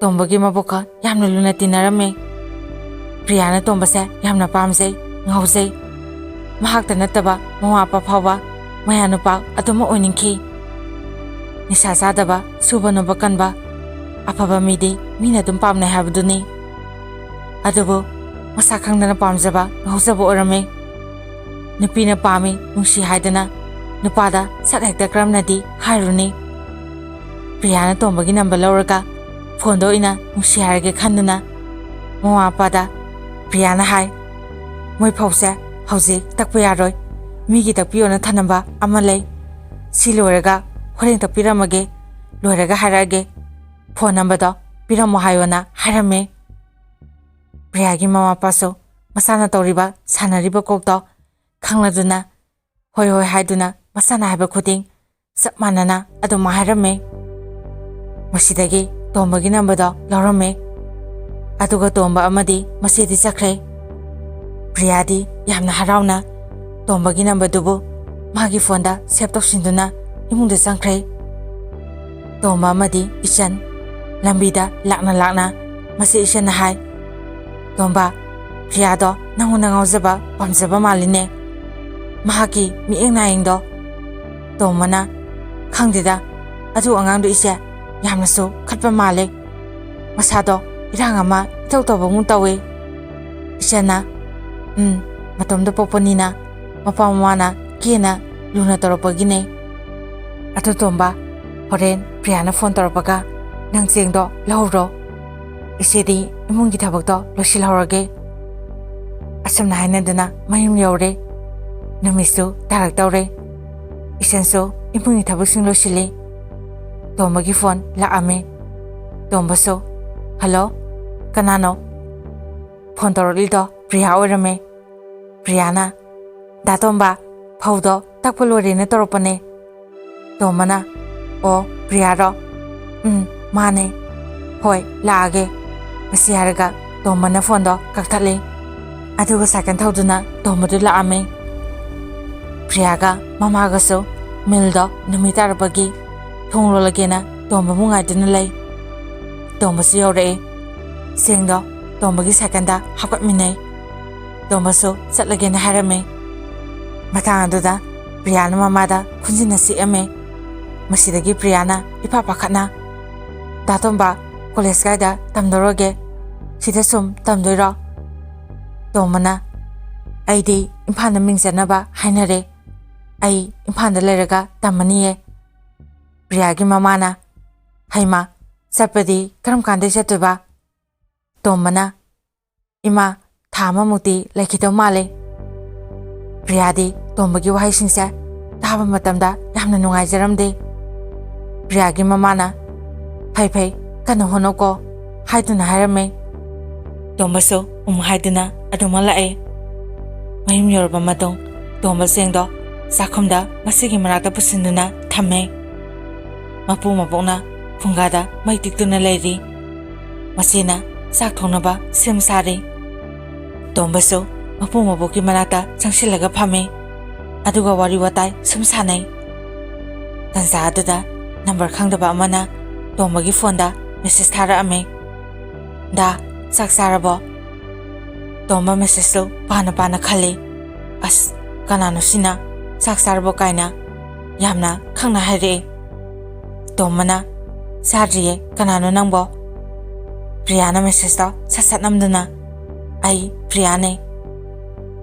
ꯇꯣꯝꯕꯒꯤ ꯃꯕꯣꯛꯀ ꯌꯥꯝꯅ ꯂꯨꯅ ꯇꯤꯟꯅꯔꯝꯃꯦ꯫ ꯄ꯭ꯔꯤꯌꯥꯅ ꯇꯣꯝꯕꯁꯦ ꯌꯥꯝꯅ ꯄꯥꯝꯖꯩ, ꯉꯥꯎꯖꯩ꯫ ꯃꯍꯥꯛꯇ ꯅꯠꯇꯕ ꯃꯃꯥ ꯃꯄꯥ ꯐꯥꯎꯕ ꯃꯌꯥ ꯅꯨꯄꯥ ꯑꯗꯨꯃꯛ ꯑꯣꯏꯅꯤꯡꯈꯤ꯫ ꯅꯤꯁꯥ ꯆꯥꯗꯕ, ꯁꯨꯕ ꯅꯣꯝꯕ ꯀꯟꯕ, ꯑꯐꯕ ꯃꯤꯗꯤ ꯃꯤꯅ ꯑꯗꯨꯝ ꯄꯥꯝꯅꯩ ꯍꯥꯏꯕꯗꯨꯅꯤ꯫ ꯑꯗꯨꯕꯨ ꯃꯁꯥ ꯈꯪꯗꯅ ꯄꯥꯝꯖꯕ, ꯉꯥꯎꯖꯕ ꯑꯣꯏꯔꯝꯃꯤ꯫ ꯅꯨꯄꯤꯅ ꯄꯥꯝꯃꯤ, ꯅꯨꯡꯁꯤ ꯍꯥꯏꯗꯅ ꯅꯨꯄꯥꯗ ꯁꯠ ꯍꯦꯛꯇ ꯀꯔꯝꯅꯗꯤ ꯍꯥꯏꯔꯨꯅꯤ? ꯄ꯭ꯔꯤꯌꯥꯅ ꯇꯣꯝꯕꯒꯤ ꯅꯝꯕꯔ ꯂꯧꯔꯒ ꯐꯣꯟꯗ ꯑꯣꯏꯅ ꯅꯨꯡꯁꯤ ꯍꯥꯏꯔꯒꯦ ꯈꯟꯗꯨꯅ ꯃꯃꯥ ꯃꯄꯥꯗ ꯄ꯭ꯔꯤꯌꯥꯅ ꯍꯥꯏ, "ꯃꯣꯏ ꯐꯧꯁꯦ ꯍꯧꯖꯤꯛ ꯇꯛꯄ ꯌꯥꯔꯣꯏ, ꯃꯤꯒꯤ ꯇꯛꯄꯤꯌꯣꯅ ꯊꯅꯝꯕ ꯑꯃ ꯂꯩ꯫ ꯁꯤ ꯂꯣꯏꯔꯒ ꯍꯣꯔꯦꯟ ꯇꯛꯄꯤꯔꯝꯃꯒꯦ, ꯂꯣꯏꯔꯒ ꯍꯥꯏꯔꯛꯑꯒꯦ, ꯐꯣꯟ ꯅꯝꯕꯔꯗꯣ ꯄꯤꯔꯝꯃꯣ ꯍꯥꯏꯌꯣꯅ" ꯍꯥꯏꯔꯝꯃꯦ꯫ ꯄ꯭ꯔꯤꯌꯥꯒꯤ ꯃꯃꯥ ꯃꯄꯥꯁꯨ ꯃꯁꯥꯅ ꯇꯧꯔꯤꯕ ꯁꯥꯟꯅꯔꯤꯕ ꯀꯣꯛꯇꯣ ꯈꯪꯂꯗꯨꯅ ꯍꯣꯏ ꯍꯣꯏ ꯍꯥꯏꯗꯨꯅ ꯃꯁꯥꯅ ꯍꯥꯏꯕ ꯈꯨꯗꯤꯡ ꯆꯞ ꯃꯥꯟꯅꯅ ꯑꯗꯨꯝ ꯍꯥꯏꯔꯝꯃꯦ꯫ ꯃꯁꯤꯗꯒꯤ ꯇꯣꯝꯕꯒꯤ ꯅꯝꯕꯔꯗꯣ ꯂꯧꯔꯝꯃꯦ꯫ ꯑꯗꯨꯒ ꯇꯣꯝꯕ ꯑꯃꯗꯤ ꯃꯆꯦꯗꯤ ꯆꯠꯈ꯭ꯔꯦ꯫ ꯄ꯭ꯔꯤꯌꯥꯗꯤ ꯌꯥꯝꯅ ꯍꯔꯥꯎꯅ ꯇꯣꯝꯕꯒꯤ ꯅꯝꯕꯔꯗꯨꯕꯨ ꯃꯥꯒꯤ ꯐꯣꯟꯗ ꯁꯦꯚ ꯇꯧꯁꯤꯟꯗꯨꯅ ꯏꯃꯨꯡꯗ ꯆꯪꯈ꯭ꯔꯦ꯫ ꯇꯣꯝꯕ ꯑꯃꯗꯤ ꯏꯆꯟ ꯂꯝꯕꯤꯗ ꯂꯥꯛꯅ ꯂꯥꯛꯅ ꯃꯆꯦ ꯏꯆꯟꯅ ꯍꯥꯏ, "ꯇꯣꯝꯕ, ꯄ꯭ꯔꯤꯌꯥꯗꯣ ꯅꯪꯉꯣꯟꯗ ꯉꯥꯎꯖꯕ, ꯄꯥꯝꯖꯕ ꯃꯥꯜꯂꯤꯅꯦ꯫ ꯃꯍꯥꯛꯀꯤ ꯃꯤꯠꯌꯦꯡ ꯅꯥꯌꯦꯡꯗꯣ"꯫ ꯇꯣꯝꯕꯅ, "ꯈꯪꯗꯦꯗ, ꯑꯗꯨ ꯑꯉꯥꯡꯗꯣ ꯏꯆꯦ ꯌꯥꯝꯅꯁꯨ ꯈꯠꯄ ꯃꯥꯜꯂꯦ꯫ ꯃꯁꯥꯗꯣ ꯏꯔꯥꯡ ꯑꯃ ꯏꯇꯧ ꯇꯧꯕꯒꯨꯝ ꯇꯧꯋꯦ"꯫ ꯏꯆꯟꯅ, "ꯎꯝ, ꯃꯇꯣꯝꯗ ꯄꯣꯛꯄꯅꯤꯅ ꯃꯄꯥ ꯃꯃꯥꯅ ꯀꯦꯅ ꯂꯨꯅ ꯇꯧꯔꯛꯄꯒꯤꯅꯦ꯫ ꯑꯗꯨ ꯇꯣꯝꯕ, ꯍꯣꯔꯦꯟ ꯄ꯭ꯔꯤꯌꯥꯅ ꯐꯣꯟ ꯇꯧꯔꯛꯄꯒ ꯅꯪ ꯆꯦꯡꯗꯣ ꯂꯧꯍꯧꯔꯣ꯫ ꯏꯆꯦꯗꯤ ꯏꯃꯨꯡꯒꯤ ꯊꯕꯛꯇꯣ ꯂꯣꯏꯁꯤꯜꯍꯧꯔꯒꯦ"꯫ ꯑꯁꯨꯝꯅ ꯍꯥꯏꯅꯗꯨꯅ ꯃꯌꯨꯝ ꯌꯧꯔꯦ꯫ ꯅꯨꯃꯤꯠꯁꯨ ꯇꯥꯔꯛꯇꯧꯔꯦ꯫ ꯏꯆꯟꯁꯨ ꯏꯃꯨꯡꯒꯤ ꯊꯕꯛꯁꯤꯡ ꯂꯣꯏꯁꯤꯜꯂꯤ꯫ ꯇꯣꯝꯕꯒꯤ ꯐꯣꯟ ꯂꯥꯛꯑꯝꯃꯦ꯫ ꯇꯣꯝꯕꯁꯨ, "ꯍꯜꯂꯣ, ꯀꯅꯥꯅꯣ?" ꯐꯣꯟ ꯇꯧꯔꯛꯂꯤꯗꯣ ꯄ꯭ꯔꯤꯌꯥ ꯑꯣꯏꯔꯝꯃꯦ꯫ ꯄ꯭ꯔꯤꯌꯥꯅ, "ꯗꯥ ꯇꯣꯝꯕ, ꯐꯧꯗꯣ ꯇꯛꯄ ꯂꯣꯏꯔꯦꯅ ꯇꯧꯔꯛꯄꯅꯦ"꯫ ꯇꯣꯝꯕꯅ, "ꯑꯣ, ꯄ꯭ꯔꯤꯌꯥꯔꯣ? ꯎꯝ, ꯃꯥꯅꯦ꯫ ꯍꯣꯏ, ꯂꯥꯛꯑꯒꯦ"꯫ ꯃꯁꯤ ꯍꯥꯏꯔꯒ ꯇꯣꯝꯕꯅ ꯐꯣꯟꯗꯣ ꯀꯛꯊꯠꯂꯦ꯫ ꯑꯗꯨꯒ ꯁꯥꯏꯀꯜ ꯊꯧꯗꯨꯅ ꯇꯣꯝꯕꯗꯨ ꯂꯥꯛꯑꯝꯃꯤ꯫ ꯄ꯭ꯔꯤꯌꯥꯒ ꯃꯃꯥꯒꯁꯨ ꯃꯤꯜꯗꯣ ꯅꯨꯃꯤꯠ ꯇꯥꯔꯛꯄꯒꯤ ꯊꯣꯡ ꯂꯣꯜꯂꯒꯦꯅ ꯇꯣꯝꯕꯕꯨ ꯉꯥꯏꯗꯨꯅ ꯂꯩ꯫ ꯇꯣꯝꯕꯁꯨ ꯌꯧꯔꯛꯑꯦ꯫ ꯆꯦꯡꯗꯣ ꯇꯣꯝꯕꯒꯤ ꯁꯥꯏꯀꯜꯗ ꯍꯥꯞꯀꯠꯃꯤꯟꯅꯩ꯫ ꯇꯣꯝꯕꯁꯨ ꯆꯠꯂꯒꯦꯅ ꯍꯥꯏꯔꯝꯃꯤ꯫ ꯃꯇꯥꯡ ꯑꯗꯨꯗ ꯄ꯭ꯔꯤꯌꯥꯅ ꯃꯃꯥꯗ ꯈꯨꯟꯖꯤꯟꯅ ꯁꯤꯛꯑꯝꯃꯤ꯫ ꯃꯁꯤꯗꯒꯤ ꯄ꯭ꯔꯤꯌꯥꯅ ꯏꯄꯥ ꯄꯥꯈꯠꯅ, "ꯗꯥ ꯇꯣꯝꯕ, ꯀꯣꯂꯦꯖ ꯀꯥꯏꯗ ꯇꯝꯗꯧꯔꯒꯦ? ꯁꯤꯗ ꯁꯨꯝ ꯇꯝꯗꯣꯏꯔꯣ?" ꯇꯣꯝꯕꯅ, "ꯑꯩꯗꯤ ꯏꯝꯐꯥꯜꯗ ꯃꯤꯡ ꯆꯠꯅꯕ ꯍꯥꯏꯅꯔꯦ꯫ ꯑꯩ ꯏꯝꯐꯥꯜꯗ ꯂꯩꯔꯒ ꯇꯝꯃꯅꯤꯌꯦ꯫" ꯄ꯭ꯔꯤꯌꯥꯒꯤ ꯃꯃꯥꯅ, "ꯍꯩꯃꯥ, ꯆꯠꯄꯗꯤ ꯀꯔꯝ ꯀꯥꯟꯗꯩ ꯆꯠꯇꯣꯏꯕ?" ꯇꯣꯝꯕꯅ, "ꯏꯃꯥ, ꯊꯥ ꯑꯃꯃꯨꯛꯇꯤ ꯂꯩꯈꯤꯗꯧ ꯃꯥꯜꯂꯦ꯫" ꯄ꯭ꯔꯤꯌꯥꯗꯤ ꯇꯣꯝꯕꯒꯤ ꯋꯥꯍꯩꯁꯤꯡꯁꯦ ꯇꯥꯕ ꯃꯇꯝꯗ ꯌꯥꯝꯅ ꯅꯨꯡꯉꯥꯏꯖꯔꯝꯗꯦ꯫ ꯄ꯭ꯔꯤꯌꯥꯒꯤ ꯃꯃꯥꯅ, "ꯐꯩ ꯐꯩ, ꯀꯟꯅ ꯍꯣꯠꯅꯧꯀꯣ" ꯍꯥꯏꯗꯨꯅ ꯍꯥꯏꯔꯝꯃꯦ꯫ ꯇꯣꯝꯕꯁꯨ ꯎꯝ ꯍꯥꯏꯗꯨꯅ ꯑꯗꯨꯃꯛ ꯂꯥꯛꯑꯦ꯫ ꯃꯌꯨꯝ ꯌꯧꯔꯕ ꯃꯇꯨꯡ, ꯇꯣꯝꯕ ꯆꯦꯡꯗꯣ ꯆꯥꯛꯈꯨꯝꯗ ꯃꯁꯤꯒꯤ ꯃꯅꯥꯛꯇ ꯄꯨꯁꯤꯟꯗꯨꯅ ꯊꯝꯃꯦ꯫ ꯃꯄꯨ ꯃꯕꯣꯛꯅ ꯐꯨꯡꯒꯥꯗ ꯃꯩ ꯇꯤꯛꯇꯨꯅ ꯂꯩꯔꯤ꯫ ꯃꯁꯤꯅ ꯆꯥꯛ ꯊꯣꯡꯅꯕ ꯁꯦꯝ ꯁꯥꯔꯤ꯫ ꯇꯣꯝꯕꯁꯨ ꯃꯄꯨ ꯃꯕꯣꯛꯀꯤ ꯃꯅꯥꯛꯇ ꯆꯪꯁꯤꯜꯂꯒ ꯐꯝꯃꯤ꯫ ꯑꯗꯨꯒ ꯋꯥꯔꯤ ꯋꯥꯇꯥꯏ ꯁꯨꯝ ꯁꯥꯟꯅꯩ꯫ ꯇꯟꯖꯥ ꯑꯗꯨꯗ ꯅꯝꯕꯔ ꯈꯪꯗꯕ ꯑꯃꯅ ꯇꯣꯝꯕꯒꯤ ꯐꯣꯟꯗ ꯃꯦꯁꯦꯖ ꯊꯥꯔꯛꯑꯝꯃꯤ꯫ "ꯗꯥ, ꯆꯥꯛ ꯆꯥꯔꯕꯣ?" ꯇꯣꯝꯕ ꯃꯦꯁꯦꯖꯇꯨ ꯄꯥꯅ ꯄꯥꯅ ꯈꯜꯂꯤ꯫ "ꯑꯁ, ꯀꯅꯥꯅꯣ ꯁꯤꯅ ꯆꯥꯛ ꯆꯥꯔꯕꯣ ꯀꯥꯏꯅ ꯌꯥꯝꯅ ꯈꯪꯅ ꯍꯥꯏꯔꯛꯑꯦ?" ꯇꯣꯝꯕꯅ, "ꯆꯥꯗ꯭ꯔꯤꯌꯦ, ꯀꯅꯥꯅꯣ ꯅꯪꯕꯣ?" ꯄ꯭ꯔꯤꯌꯥꯅ ꯃꯦꯁꯦꯖꯇꯣ ꯁꯠ ꯁꯠ ꯅꯝꯗꯨꯅ, "ꯑꯩ ꯄ꯭ꯔꯤꯌꯥꯅꯦ꯫"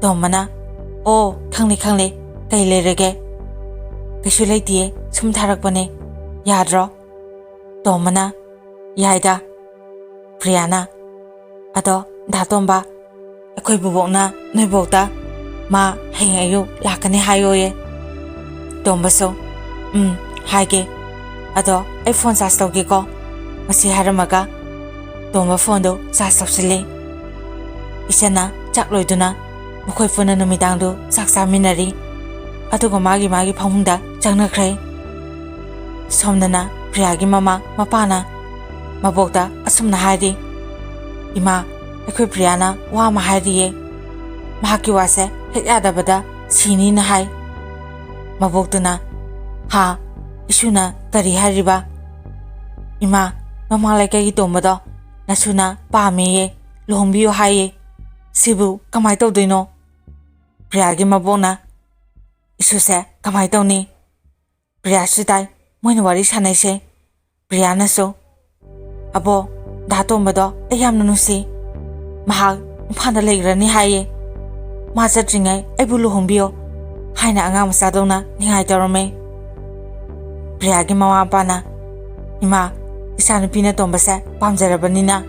ꯇꯣꯝꯕꯅ, "ꯑꯣ, ꯈꯪꯂꯦ ꯈꯪꯂꯦ, ꯀꯩ ꯂꯩꯔꯒꯦ? ꯀꯩꯁꯨ ꯂꯩꯇꯤꯌꯦ, ꯁꯨꯝ ꯊꯥꯔꯛꯄꯅꯦ, ꯌꯥꯗ꯭ꯔꯣ?" ꯇꯣꯝꯕꯅ, "ꯌꯥꯏꯗ꯫" ꯄ꯭ꯔꯤꯌꯥꯅ, "ꯑꯗꯣ ꯗꯥ ꯇꯣꯝꯕ, ꯑꯩꯈꯣꯏ ꯕꯨꯕꯣꯛꯅ ꯅꯣꯏꯕꯣꯛꯇ ꯃꯥ ꯍꯌꯦꯡ ꯑꯌꯨꯛ ꯂꯥꯛꯀꯅꯤ ꯍꯥꯏꯌꯣꯌꯦ꯫" ꯇꯣꯝꯕꯁꯨ, "ꯎꯝ, ꯍꯥꯏꯒꯦ꯫ ꯑꯗꯣ ꯑꯩ ꯐꯣꯟ ꯆꯥꯔꯖ ꯇꯧꯒꯦꯀꯣ꯫" ꯃꯁꯤ ꯍꯥꯏꯔꯝꯃꯒ ꯇꯣꯝꯕ ꯐꯣꯟꯗꯨ ꯆꯥꯔꯖ ꯇꯧꯁꯤꯜꯂꯤ꯫ ꯏꯆꯟꯅ ꯆꯥꯛ ꯂꯣꯏꯗꯨꯅ ꯃꯈꯣꯏ ꯄꯨꯟꯅ ꯅꯨꯃꯤꯗꯥꯡꯗꯨ ꯆꯥꯛ ꯆꯥꯃꯤꯟꯅꯔꯤ꯫ ꯑꯗꯨꯒ ꯃꯥꯒꯤ ꯃꯥꯒꯤ ꯐꯃꯨꯡꯗ ꯆꯪꯅꯈ꯭ꯔꯦ꯫ ꯁꯣꯝꯗꯅ ꯄ꯭ꯔꯤꯌꯥꯒꯤ ꯃꯃꯥ ꯃꯄꯥꯅ ꯃꯕꯣꯛꯇ ꯑꯁꯨꯝꯅ ꯍꯥꯏꯔꯤ, "ꯏꯃꯥ, ꯑꯩꯈꯣꯏ ꯄ꯭ꯔꯤꯌꯥꯅ ꯋꯥ ꯑꯃ ꯍꯥꯏꯔꯤꯌꯦ꯫ ꯃꯍꯥꯛꯀꯤ ꯋꯥꯁꯦ ꯍꯦꯛ ꯌꯥꯗꯕꯗ ꯁꯤꯅꯤꯅ ꯍꯥꯏ꯫ ꯃꯕꯣꯛꯇꯨꯅ, "ꯍꯥ? ꯏꯁꯨꯅ ꯀꯔꯤ ꯍꯥꯏꯔꯤꯕ?" "ꯏꯃꯥ, ꯃꯃꯥꯡ ꯂꯩꯀꯥꯏꯒꯤ ꯇꯣꯝꯕꯗꯣ ꯅꯁꯨꯅ ꯄꯥꯝꯃꯦꯌꯦ, ꯂꯨꯍꯣꯡꯕꯤꯌꯨ ꯍꯥꯏꯌꯦ꯫ ꯁꯤꯕꯨ ꯀꯃꯥꯏ ꯇꯧꯗꯣꯏꯅꯣ?" ꯄ꯭ꯔꯤꯌꯥꯒꯤ ꯃꯕꯣꯛꯅ, "ꯏꯁꯨꯁꯦ ꯀꯃꯥꯏ ꯇꯧꯅꯤ?" ꯄ꯭ꯔꯤꯌꯥꯁꯨ ꯇꯥꯏ ꯃꯣꯏꯅ ꯋꯥꯔꯤ ꯁꯥꯟꯅꯩꯁꯦ꯫ ꯄ꯭ꯔꯤꯌꯥꯅꯁꯨ, "ꯑꯕꯣ, ꯗꯥ ꯇꯣꯝꯕꯗꯣ ꯑꯩ ꯌꯥꯝꯅ ꯅꯨꯡꯁꯤ꯫ ꯃꯍꯥꯛ ꯏꯝꯐꯥꯜꯗ ꯂꯩꯈ꯭ꯔꯅꯤ ꯍꯥꯏꯌꯦ꯫ ꯃꯥ ꯆꯠꯇ꯭ꯔꯤꯉꯩ ꯑꯩꯕꯨ ꯂꯨꯍꯣꯡꯕꯤꯌꯣ" ꯍꯥꯏꯅ ꯑꯉꯥꯡ ꯃꯆꯥꯗꯧꯅ ꯅꯤꯡꯉꯥꯏ ꯇꯧꯔꯝꯃꯦ꯫ ꯄ꯭ꯔꯤꯌꯥꯒꯤ ꯃꯃꯥ ꯃꯄꯥꯅ, "ꯏꯃꯥ, ꯏꯆꯥꯅꯨꯄꯤꯅ ꯇꯣꯝꯕꯁꯦ ꯄꯥꯝꯖꯔꯕꯅꯤꯅ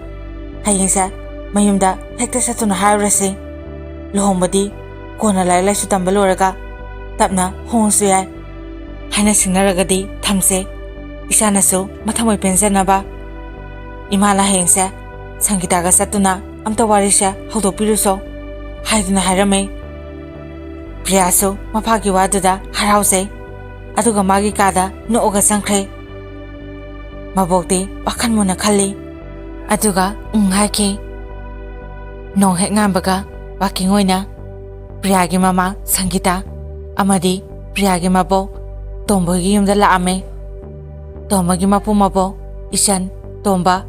ꯍꯌꯦꯡꯁꯦ ꯃꯌꯨꯝꯗ ꯍꯦꯛꯇ ꯆꯠꯇꯨꯅ ꯍꯥꯏꯔꯨꯔꯁꯤ꯫ ꯂꯨꯍꯣꯡꯕꯗꯤ ꯀꯣꯟꯅ ꯂꯥꯏꯔꯤꯛ ꯂꯥꯏꯁꯨ ꯇꯝꯕ ꯂꯣꯏꯔꯒ ꯇꯞꯅ ꯍꯣꯡꯉꯁꯨ ꯌꯥꯏ" ꯍꯥꯏꯅ ꯁꯤꯡꯅꯔꯒꯗꯤ ꯊꯝꯁꯦ꯫ ꯏꯆꯥꯅꯁꯨ ꯃꯊꯃꯣꯏ ꯄꯦꯟꯖꯅꯕ꯫ "ꯏꯃꯥꯅ ꯍꯌꯦꯡꯁꯦ ꯁꯪꯒꯤꯇꯥꯒ ꯆꯠꯇꯨꯅ ꯑꯝꯇ ꯋꯥꯔꯤꯁꯦ ꯍꯧꯗꯣꯛꯄꯤꯔꯨꯁꯣ" ꯍꯥꯏꯗꯨꯅ ꯍꯥꯏꯔꯝꯃꯦ꯫ ꯄ꯭ꯔꯤꯌꯥꯁꯨ ꯃꯄꯥꯒꯤ ꯋꯥꯗꯨꯗ ꯍꯔꯥꯎꯖꯩ꯫ ꯑꯗꯨꯒ ꯃꯥꯒꯤ ꯀꯥꯗ ꯅꯣꯛꯑꯒ ꯆꯪꯈ꯭ꯔꯦ꯫ ꯃꯕꯣꯛꯇꯤ ꯋꯥꯈꯜ ꯃꯨꯟꯅ ꯈꯜꯂꯤ꯫ ꯑꯗꯨꯒ ꯎꯝ ꯍꯥꯏꯈꯤ꯫ ꯅꯣꯡ ꯍꯦꯛ ꯉꯥꯟꯕꯒ ꯋꯥꯀꯤꯡ ꯑꯣꯏꯅ ꯄ꯭ꯔꯤꯌꯥꯒꯤ ꯃꯃꯥ ꯁꯪꯒꯤꯇꯥ ꯑꯃꯗꯤ ꯄ꯭ꯔꯤꯌꯥꯒꯤ ꯃꯕꯣꯛ ꯇꯣꯝꯕꯒꯤ ꯌꯨꯝꯗ ꯂꯥꯛꯑꯝꯃꯦ꯫ ꯇꯣꯝꯕꯒꯤ ꯃꯄꯨ ꯃꯕꯣꯛ, ꯏꯆꯟ, ꯇꯣꯝꯕ,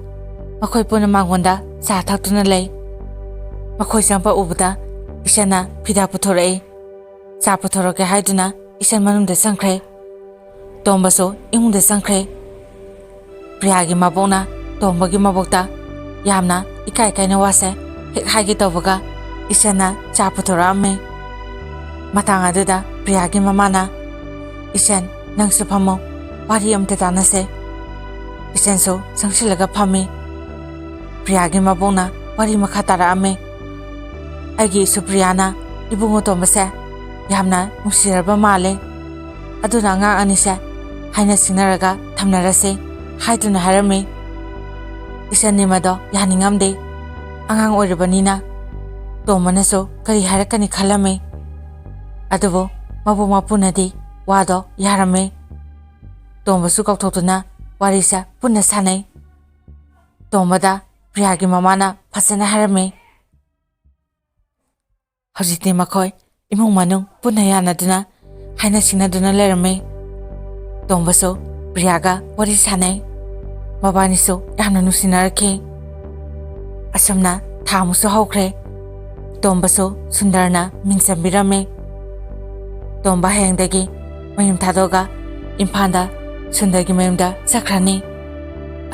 ꯃꯈꯣꯏ ꯄꯨꯟꯅ ꯃꯉꯣꯟꯗ ꯆꯥ ꯊꯛꯇꯨꯅ ꯂꯩ꯫ ꯃꯈꯣꯏ ꯆꯪꯕ ꯎꯕꯗ ꯏꯆꯟꯅ ꯐꯤꯗꯥ ꯄꯨꯊꯣꯔꯛꯏ꯫ ꯆꯥ ꯄꯨꯊꯣꯔꯛꯀꯦ ꯍꯥꯏꯗꯨꯅ ꯏꯆꯟ ꯃꯅꯨꯡꯗ ꯆꯪꯈ꯭ꯔꯦ꯫ ꯇꯣꯝꯕꯁꯨ ꯏꯃꯨꯡꯗ ꯆꯪꯈ꯭ꯔꯦ꯫ ꯄ꯭ꯔꯤꯌꯥꯒꯤ ꯃꯕꯣꯛꯅ ꯇꯣꯝꯕꯒꯤ ꯃꯕꯣꯛꯇ ꯌꯥꯝꯅ ꯏꯀꯥꯏ ꯀꯥꯏꯅ ꯋꯥꯁꯦ ꯍꯦꯛ ꯍꯥꯏꯒꯦ ꯇꯧꯕꯒ ꯏꯆꯟꯅ ꯆꯥ ꯄꯨꯊꯣꯔꯛꯑꯝꯃꯦ꯫ ꯃꯇꯥꯡ ꯑꯗꯨꯗ ꯄ꯭ꯔꯤꯌꯥꯒꯤ ꯃꯃꯥꯅ, "ꯏꯆꯟ, ꯅꯪꯁꯨ ꯐꯝꯃꯣ, ꯋꯥꯔꯤ ꯑꯝꯇ ꯇꯥꯟꯅꯁꯦ"꯫ ꯏꯆꯟꯁꯨ ꯆꯪꯁꯤꯜꯂꯒ ꯐꯝꯃꯤ꯫ ꯄ꯭ꯔꯤꯌꯥꯒꯤ ꯃꯕꯣꯛꯅ ꯋꯥꯔꯤ ꯃꯈꯥ ꯇꯥꯔꯛꯑꯝꯃꯤ꯫ "ꯑꯩꯒꯤ ꯏꯁꯨ ꯄ꯭ꯔꯤꯌꯥꯅ ꯏꯕꯨꯡꯉꯣ ꯇꯣꯝꯕꯁꯦ ꯌꯥꯝꯅ ꯅꯨꯡꯁꯤꯔꯕ ꯃꯥꯜꯂꯦ꯫ ꯑꯗꯨꯅ ꯑꯉꯥꯡ ꯑꯅꯤꯁꯦ ꯍꯥꯏꯅ ꯁꯤꯡꯅꯔꯒ ꯊꯝꯅꯔꯁꯦ" ꯍꯥꯏꯗꯨꯅ ꯍꯥꯏꯔꯝꯃꯤ꯫ ꯏꯆꯟꯗꯤ ꯃꯗꯣ ꯌꯥꯅꯤꯡꯉꯝꯗꯦ꯫ ꯑꯉꯥꯡ ꯑꯣꯏꯔꯤꯕꯅꯤꯅ ꯇꯣꯝꯕꯅꯁꯨ ꯀꯔꯤ ꯍꯥꯏꯔꯛꯀꯅꯤ ꯈꯜꯂꯝꯃꯤ꯫ ꯑꯗꯨꯕꯨ ꯃꯕꯨꯡ ꯃꯄꯨꯅꯗꯤ ꯋꯥꯗꯣ ꯌꯥꯔꯝꯃꯤ꯫ ꯇꯣꯝꯕꯁꯨ ꯀꯧꯊꯣꯛꯇꯨꯅ ꯋꯥꯔꯤꯁꯦ ꯄꯨꯟꯅ ꯁꯥꯟꯅꯩ꯫ ꯇꯣꯝꯕꯗ ꯄ꯭ꯔꯤꯌꯥꯒꯤ ꯃꯃꯥꯅ ꯐꯖꯅ ꯍꯥꯏꯔꯝꯃꯤ꯫ ꯍꯧꯖꯤꯛꯇꯤ ꯃꯈꯣꯏ ꯏꯃꯨꯡ ꯃꯅꯨꯡ ꯄꯨꯟꯅ ꯌꯥꯅꯗꯨꯅ ꯍꯥꯏꯅ ꯁꯤꯡꯅꯗꯨꯅ ꯂꯩꯔꯝꯃꯤ꯫ ꯇꯣꯝꯕꯁꯨ ꯄ꯭ꯔꯤꯌꯥꯒ ꯋꯥꯔꯤ ꯁꯥꯟꯅꯩ꯫ ꯃꯕꯥꯅꯤꯁꯨ ꯌꯥꯝꯅ ꯅꯨꯡꯁꯤꯅꯔꯛꯈꯤ꯫ ꯑꯁꯨꯝꯅ ꯊꯥ ꯑꯃꯁꯨ ꯍꯧꯈ꯭ꯔꯦ꯫ ꯇꯣꯝꯕꯁꯨ ꯁꯨꯟꯗꯔꯅ ꯃꯤꯡ ꯆꯟꯕꯤꯔꯝꯃꯤ꯫ ꯇꯣꯝꯕ ꯍꯌꯦꯡꯗꯒꯤ ꯃꯌꯨꯝ ꯊꯥꯗꯣꯛꯑꯒ ꯏꯝꯐꯥꯜꯗ ꯁꯨꯟꯗꯔꯒꯤ ꯃꯌꯨꯝꯗ ꯆꯠꯈ꯭ꯔꯅꯤ꯫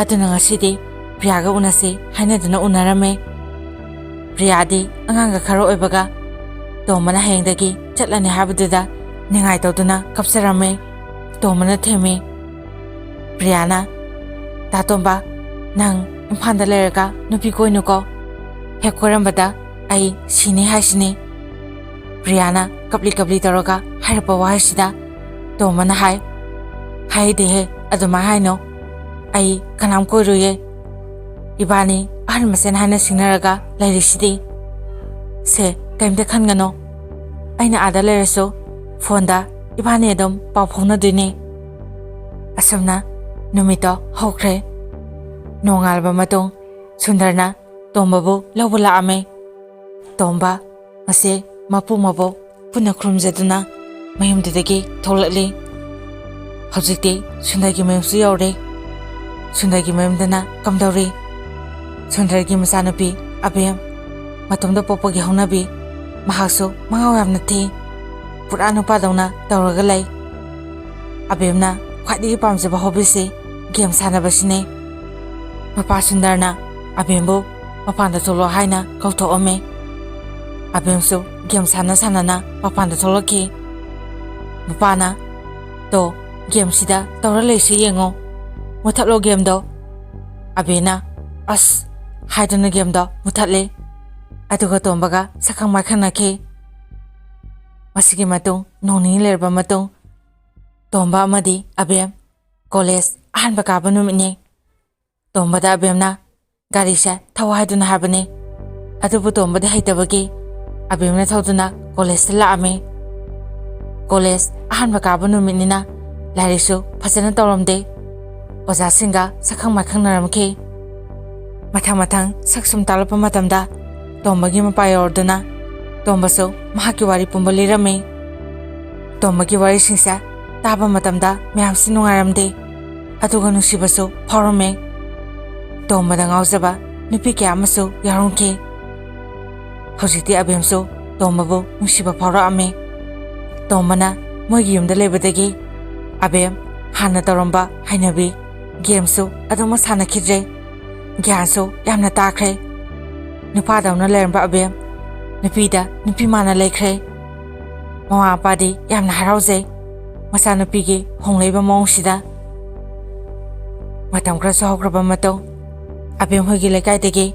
ꯑꯗꯨꯅ ꯉꯁꯤꯗꯤ ꯄ꯭ꯔꯤꯌꯥꯒ ꯎꯅꯁꯤ ꯍꯥꯏꯅꯗꯨꯅ ꯎꯅꯔꯝꯃꯤ꯫ ꯄ꯭ꯔꯤꯌꯥꯗꯤ ꯑꯉꯥꯡꯒ ꯈꯔ ꯑꯣꯏꯕꯒ ꯇꯣꯝꯕꯅ ꯍꯌꯦꯡꯗꯒꯤ ꯆꯠꯂꯅꯤ ꯍꯥꯏꯕꯗꯨꯗ ꯅꯤꯡꯉꯥꯏ ꯇꯧꯗꯨꯅ ꯀꯞꯆꯔꯝꯃꯤ꯫ ꯇꯣꯝꯕꯅ ꯊꯦꯝꯃꯤ꯫ ꯄ꯭ꯔꯤꯌꯥꯅ, "ꯗꯥ ꯇꯣꯝꯕ, ꯅꯪ ꯏꯝꯐꯥꯜꯗ ꯂꯩꯔꯒ ꯅꯨꯄꯤ ꯀꯣꯏꯅꯨꯀꯣ꯫ ꯍꯦꯛ ꯀꯣꯏꯔꯝꯕꯗ ꯑꯩ ꯁꯤꯅꯤ ꯍꯥꯏꯁꯤꯅꯤ꯫" ꯄ꯭ꯔꯤꯌꯥꯅ ꯀꯞꯂꯤ ꯀꯞꯂꯤ ꯇꯧꯔꯒ ꯍꯥꯏꯔꯛꯄ ꯋꯥꯍꯩꯁꯤꯗ ꯇꯣꯝꯕꯅ ꯍꯥꯏ, "ꯍꯥꯏꯗꯦꯍꯦ, ꯑꯗꯨꯃꯥꯏ ꯍꯥꯏꯅꯣ꯫ ꯑꯩ ꯀꯅꯥꯝ ꯀꯣꯏꯔꯣꯏꯌꯦ꯫ ꯏꯕꯥꯅꯤ ꯑꯍꯜ ꯃꯁꯦꯟ ꯍꯥꯏꯅ ꯁꯤꯡꯅꯔꯒ ꯂꯩꯔꯤꯁꯤꯗꯤ꯫ ꯁꯦ, ꯀꯩꯝꯇ ꯈꯟꯒꯅꯣ꯫ ꯑꯩꯅ ꯑꯥꯗ ꯂꯩꯔꯁꯨ ꯐꯣꯟꯗ ꯏꯕꯥꯅꯤ ꯑꯗꯨꯝ ꯄꯥꯎ ꯐꯥꯎꯅꯗꯣꯏꯅꯦ꯫" ꯑꯁꯨꯝꯅ ꯅꯨꯃꯤꯠꯇꯣ ꯍꯧꯈ꯭ꯔꯦ꯫ ꯅꯣꯡꯉꯥꯜꯂꯕ ꯃꯇꯨꯡ ꯁꯨꯟꯗꯔꯅ ꯇꯣꯝꯕꯕꯨ ꯂꯧꯕ ꯂꯥꯛꯑꯝꯃꯦ꯫ ꯇꯣꯝꯕ ꯃꯁꯦ ꯃꯄꯨ ꯃꯕꯣꯛ ꯄꯨꯟꯅ ꯈꯨꯔꯨꯝꯖꯗꯨꯅ ꯃꯌꯨꯝꯗꯨꯗꯒꯤ ꯊꯣꯛꯂꯛꯂꯤ꯫ ꯍꯧꯖꯤꯛꯇꯤ ꯁꯨꯟꯗꯔꯒꯤ ꯃꯌꯨꯝꯁꯨ ꯌꯧꯔꯦ꯫ ꯁꯨꯟꯗꯔꯒꯤ ꯃꯌꯨꯝꯗꯅ ꯀꯝꯗꯧꯔꯤ? ꯁꯨꯟꯗꯔꯒꯤ ꯃꯆꯥꯅꯨꯄꯤ ꯑꯕꯦꯝ, ꯃꯇꯣꯝꯗ ꯄꯣꯛꯄꯒꯤ ꯍꯧꯅꯕꯤ, ꯃꯍꯥꯛꯁꯨ ꯃꯉꯥꯎ ꯌꯥꯝꯅ ꯊꯤ꯫ ꯄꯨꯔꯥ ꯅꯨꯄꯥꯗꯧꯅ ꯇꯧꯔꯒ ꯂꯩ꯫ ꯑꯕꯦꯝꯅ ꯈ꯭ꯋꯥꯏꯗꯒꯤ ꯄꯥꯝꯖꯕ ꯍꯣꯕꯤꯁꯤ ꯒꯦꯝ ꯁꯥꯟꯅꯕꯁꯤꯅꯦ꯫ ꯃꯄꯥ ꯁꯨꯟꯗꯔꯅ ꯑꯕꯦꯝꯕꯨ ꯃꯄꯥꯟꯗ ꯊꯣꯛꯂꯛꯑꯣ ꯍꯥꯏꯅ ꯀꯧꯊꯣꯛꯑꯝꯃꯦ꯫ ꯑꯕꯦꯝꯁꯨ ꯒꯦꯝ ꯁꯥꯟꯅ ꯁꯥꯟꯅꯅ ꯃꯄꯥꯟꯗ ꯊꯣꯛꯂꯛꯈꯤ꯫ ꯃꯄꯥꯅ, "ꯇꯣ, ꯒꯦꯝꯁꯤꯗ ꯇꯧꯔ ꯂꯩꯁꯤ ꯌꯦꯡꯉꯣ꯫ ꯃꯨꯊꯠꯂꯣ ꯒꯦꯝꯗꯣ꯫" ꯑꯕꯦꯅ, "ꯑꯁ" ꯍꯥꯏꯗꯨꯅ ꯒꯦꯝꯗꯣ ꯃꯨꯊꯠꯂꯦ꯫ ꯑꯗꯨꯒ ꯇꯣꯝꯕꯒ ꯁꯛꯈꯪ ꯃꯥꯏꯈꯪꯅꯈꯤ꯫ ꯃꯁꯤꯒꯤ ꯃꯇꯨꯡ ꯅꯣꯡ ꯅꯤꯅꯤ ꯂꯩꯔꯕ ꯃꯇꯨꯡ ꯇꯣꯝꯕ ꯑꯃꯗꯤ ꯑꯕꯦꯝ ꯀꯣꯂꯦꯖ ꯑꯍꯥꯟꯕ ꯀꯥꯕ ꯅꯨꯃꯤꯠꯅꯤ꯫ ꯇꯣꯝꯕꯗ ꯑꯕꯦꯝꯅ ꯒꯥꯔꯤꯁꯦ ꯊꯧ ꯍꯥꯏꯗꯨꯅ ꯍꯥꯏꯕꯅꯤ꯫ ꯑꯗꯨꯕꯨ ꯇꯣꯝꯕꯗꯤ ꯍꯩꯇꯕꯒꯤ ꯑꯕꯦꯝꯅ ꯊꯧꯗꯨꯅ ꯀꯣꯂꯦꯖꯇ ꯂꯥꯛꯑꯝꯃꯤ꯫ ꯀꯣꯂꯦꯖ ꯑꯍꯥꯟꯕ ꯀꯥꯕ ꯅꯨꯃꯤꯠꯅꯤꯅ ꯂꯥꯏꯔꯤꯛꯁꯨ ꯐꯖꯅ ꯇꯧꯔꯝꯗꯦ꯫ ꯑꯣꯖꯥꯁꯤꯡꯒ ꯁꯛꯈꯪ ꯃꯥꯏꯈꯪꯅꯔꯝꯈꯤ꯫ ꯃꯊꯪ ꯃꯊꯪ ꯁꯛ ꯁꯨꯝ ꯇꯥꯛꯂꯛꯄ ꯃꯇꯝꯗ ꯇꯣꯝꯕꯒꯤ ꯃꯄꯥ ꯌꯧꯔꯗꯨꯅ, ꯇꯣꯝꯕꯁꯨ ꯃꯍꯥꯛꯀꯤ ꯋꯥꯔꯤ ꯄꯨꯝꯕ ꯂꯤꯔꯝꯃꯤ꯫ ꯇꯣꯝꯕꯒꯤ ꯋꯥꯔꯤꯁꯤꯡꯁꯦ ꯇꯥꯕ ꯃꯇꯝꯗ ꯃꯌꯥꯝꯁꯨ ꯅꯨꯡꯉꯥꯏꯔꯝꯗꯦ, ꯑꯗꯨꯒ ꯅꯨꯡꯁꯤꯕꯁꯨ ꯐꯥꯎꯔꯝꯃꯤ꯫ ꯇꯣꯝꯕꯗ ꯉꯥꯎꯖꯕ ꯅꯨꯄꯤ ꯀꯌꯥ ꯑꯃꯁꯨ ꯌꯥꯎꯔꯝꯈꯤ꯫ ꯍꯧꯖꯤꯛꯇꯤ ꯑꯕꯦꯝꯁꯨ ꯇꯣꯝꯕꯕꯨ ꯅꯨꯡꯁꯤꯕ ꯐꯥꯎꯔꯛꯑꯝꯃꯤ꯫ ꯇꯣꯝꯕꯅ ꯃꯣꯏꯒꯤ ꯌꯨꯝꯗ ꯂꯩꯕꯗꯒꯤ ꯑꯕꯦꯝ ꯍꯥꯟꯅ ꯇꯧꯔꯝꯕ ꯍꯩꯅꯕꯤ ꯒꯦꯝꯁꯨ ꯑꯗꯨꯃꯛ ꯁꯥꯟꯅꯈꯤꯗ꯭ꯔꯦ꯫ ꯒ꯭ꯌꯥꯟꯁꯨ ꯌꯥꯝꯅ ꯇꯥꯈ꯭ꯔꯦ꯫ ꯅꯨꯄꯥꯗꯧꯅ ꯂꯩꯔꯝꯕ ꯑꯕꯦꯝ ꯅꯨꯄꯤꯗ ꯅꯨꯄꯤ ꯃꯥꯟꯅ ꯂꯩꯈ꯭ꯔꯦ꯫ ꯃꯃꯥ ꯃꯄꯥꯗꯤ ꯌꯥꯝꯅ ꯍꯔꯥꯎꯖꯩ ꯃꯆꯥꯅꯨꯄꯤꯒꯤ ꯍꯣꯡꯂꯛꯏꯕ ꯃꯑꯣꯡꯁꯤꯗ꯫ ꯃꯇꯝ ꯈꯔꯁꯨ ꯍꯧꯈ꯭ꯔꯕ ꯃꯇꯨꯡ, ꯑꯕꯦꯝ ꯍꯣꯏꯒꯤ ꯂꯩꯀꯥꯏꯗꯒꯤ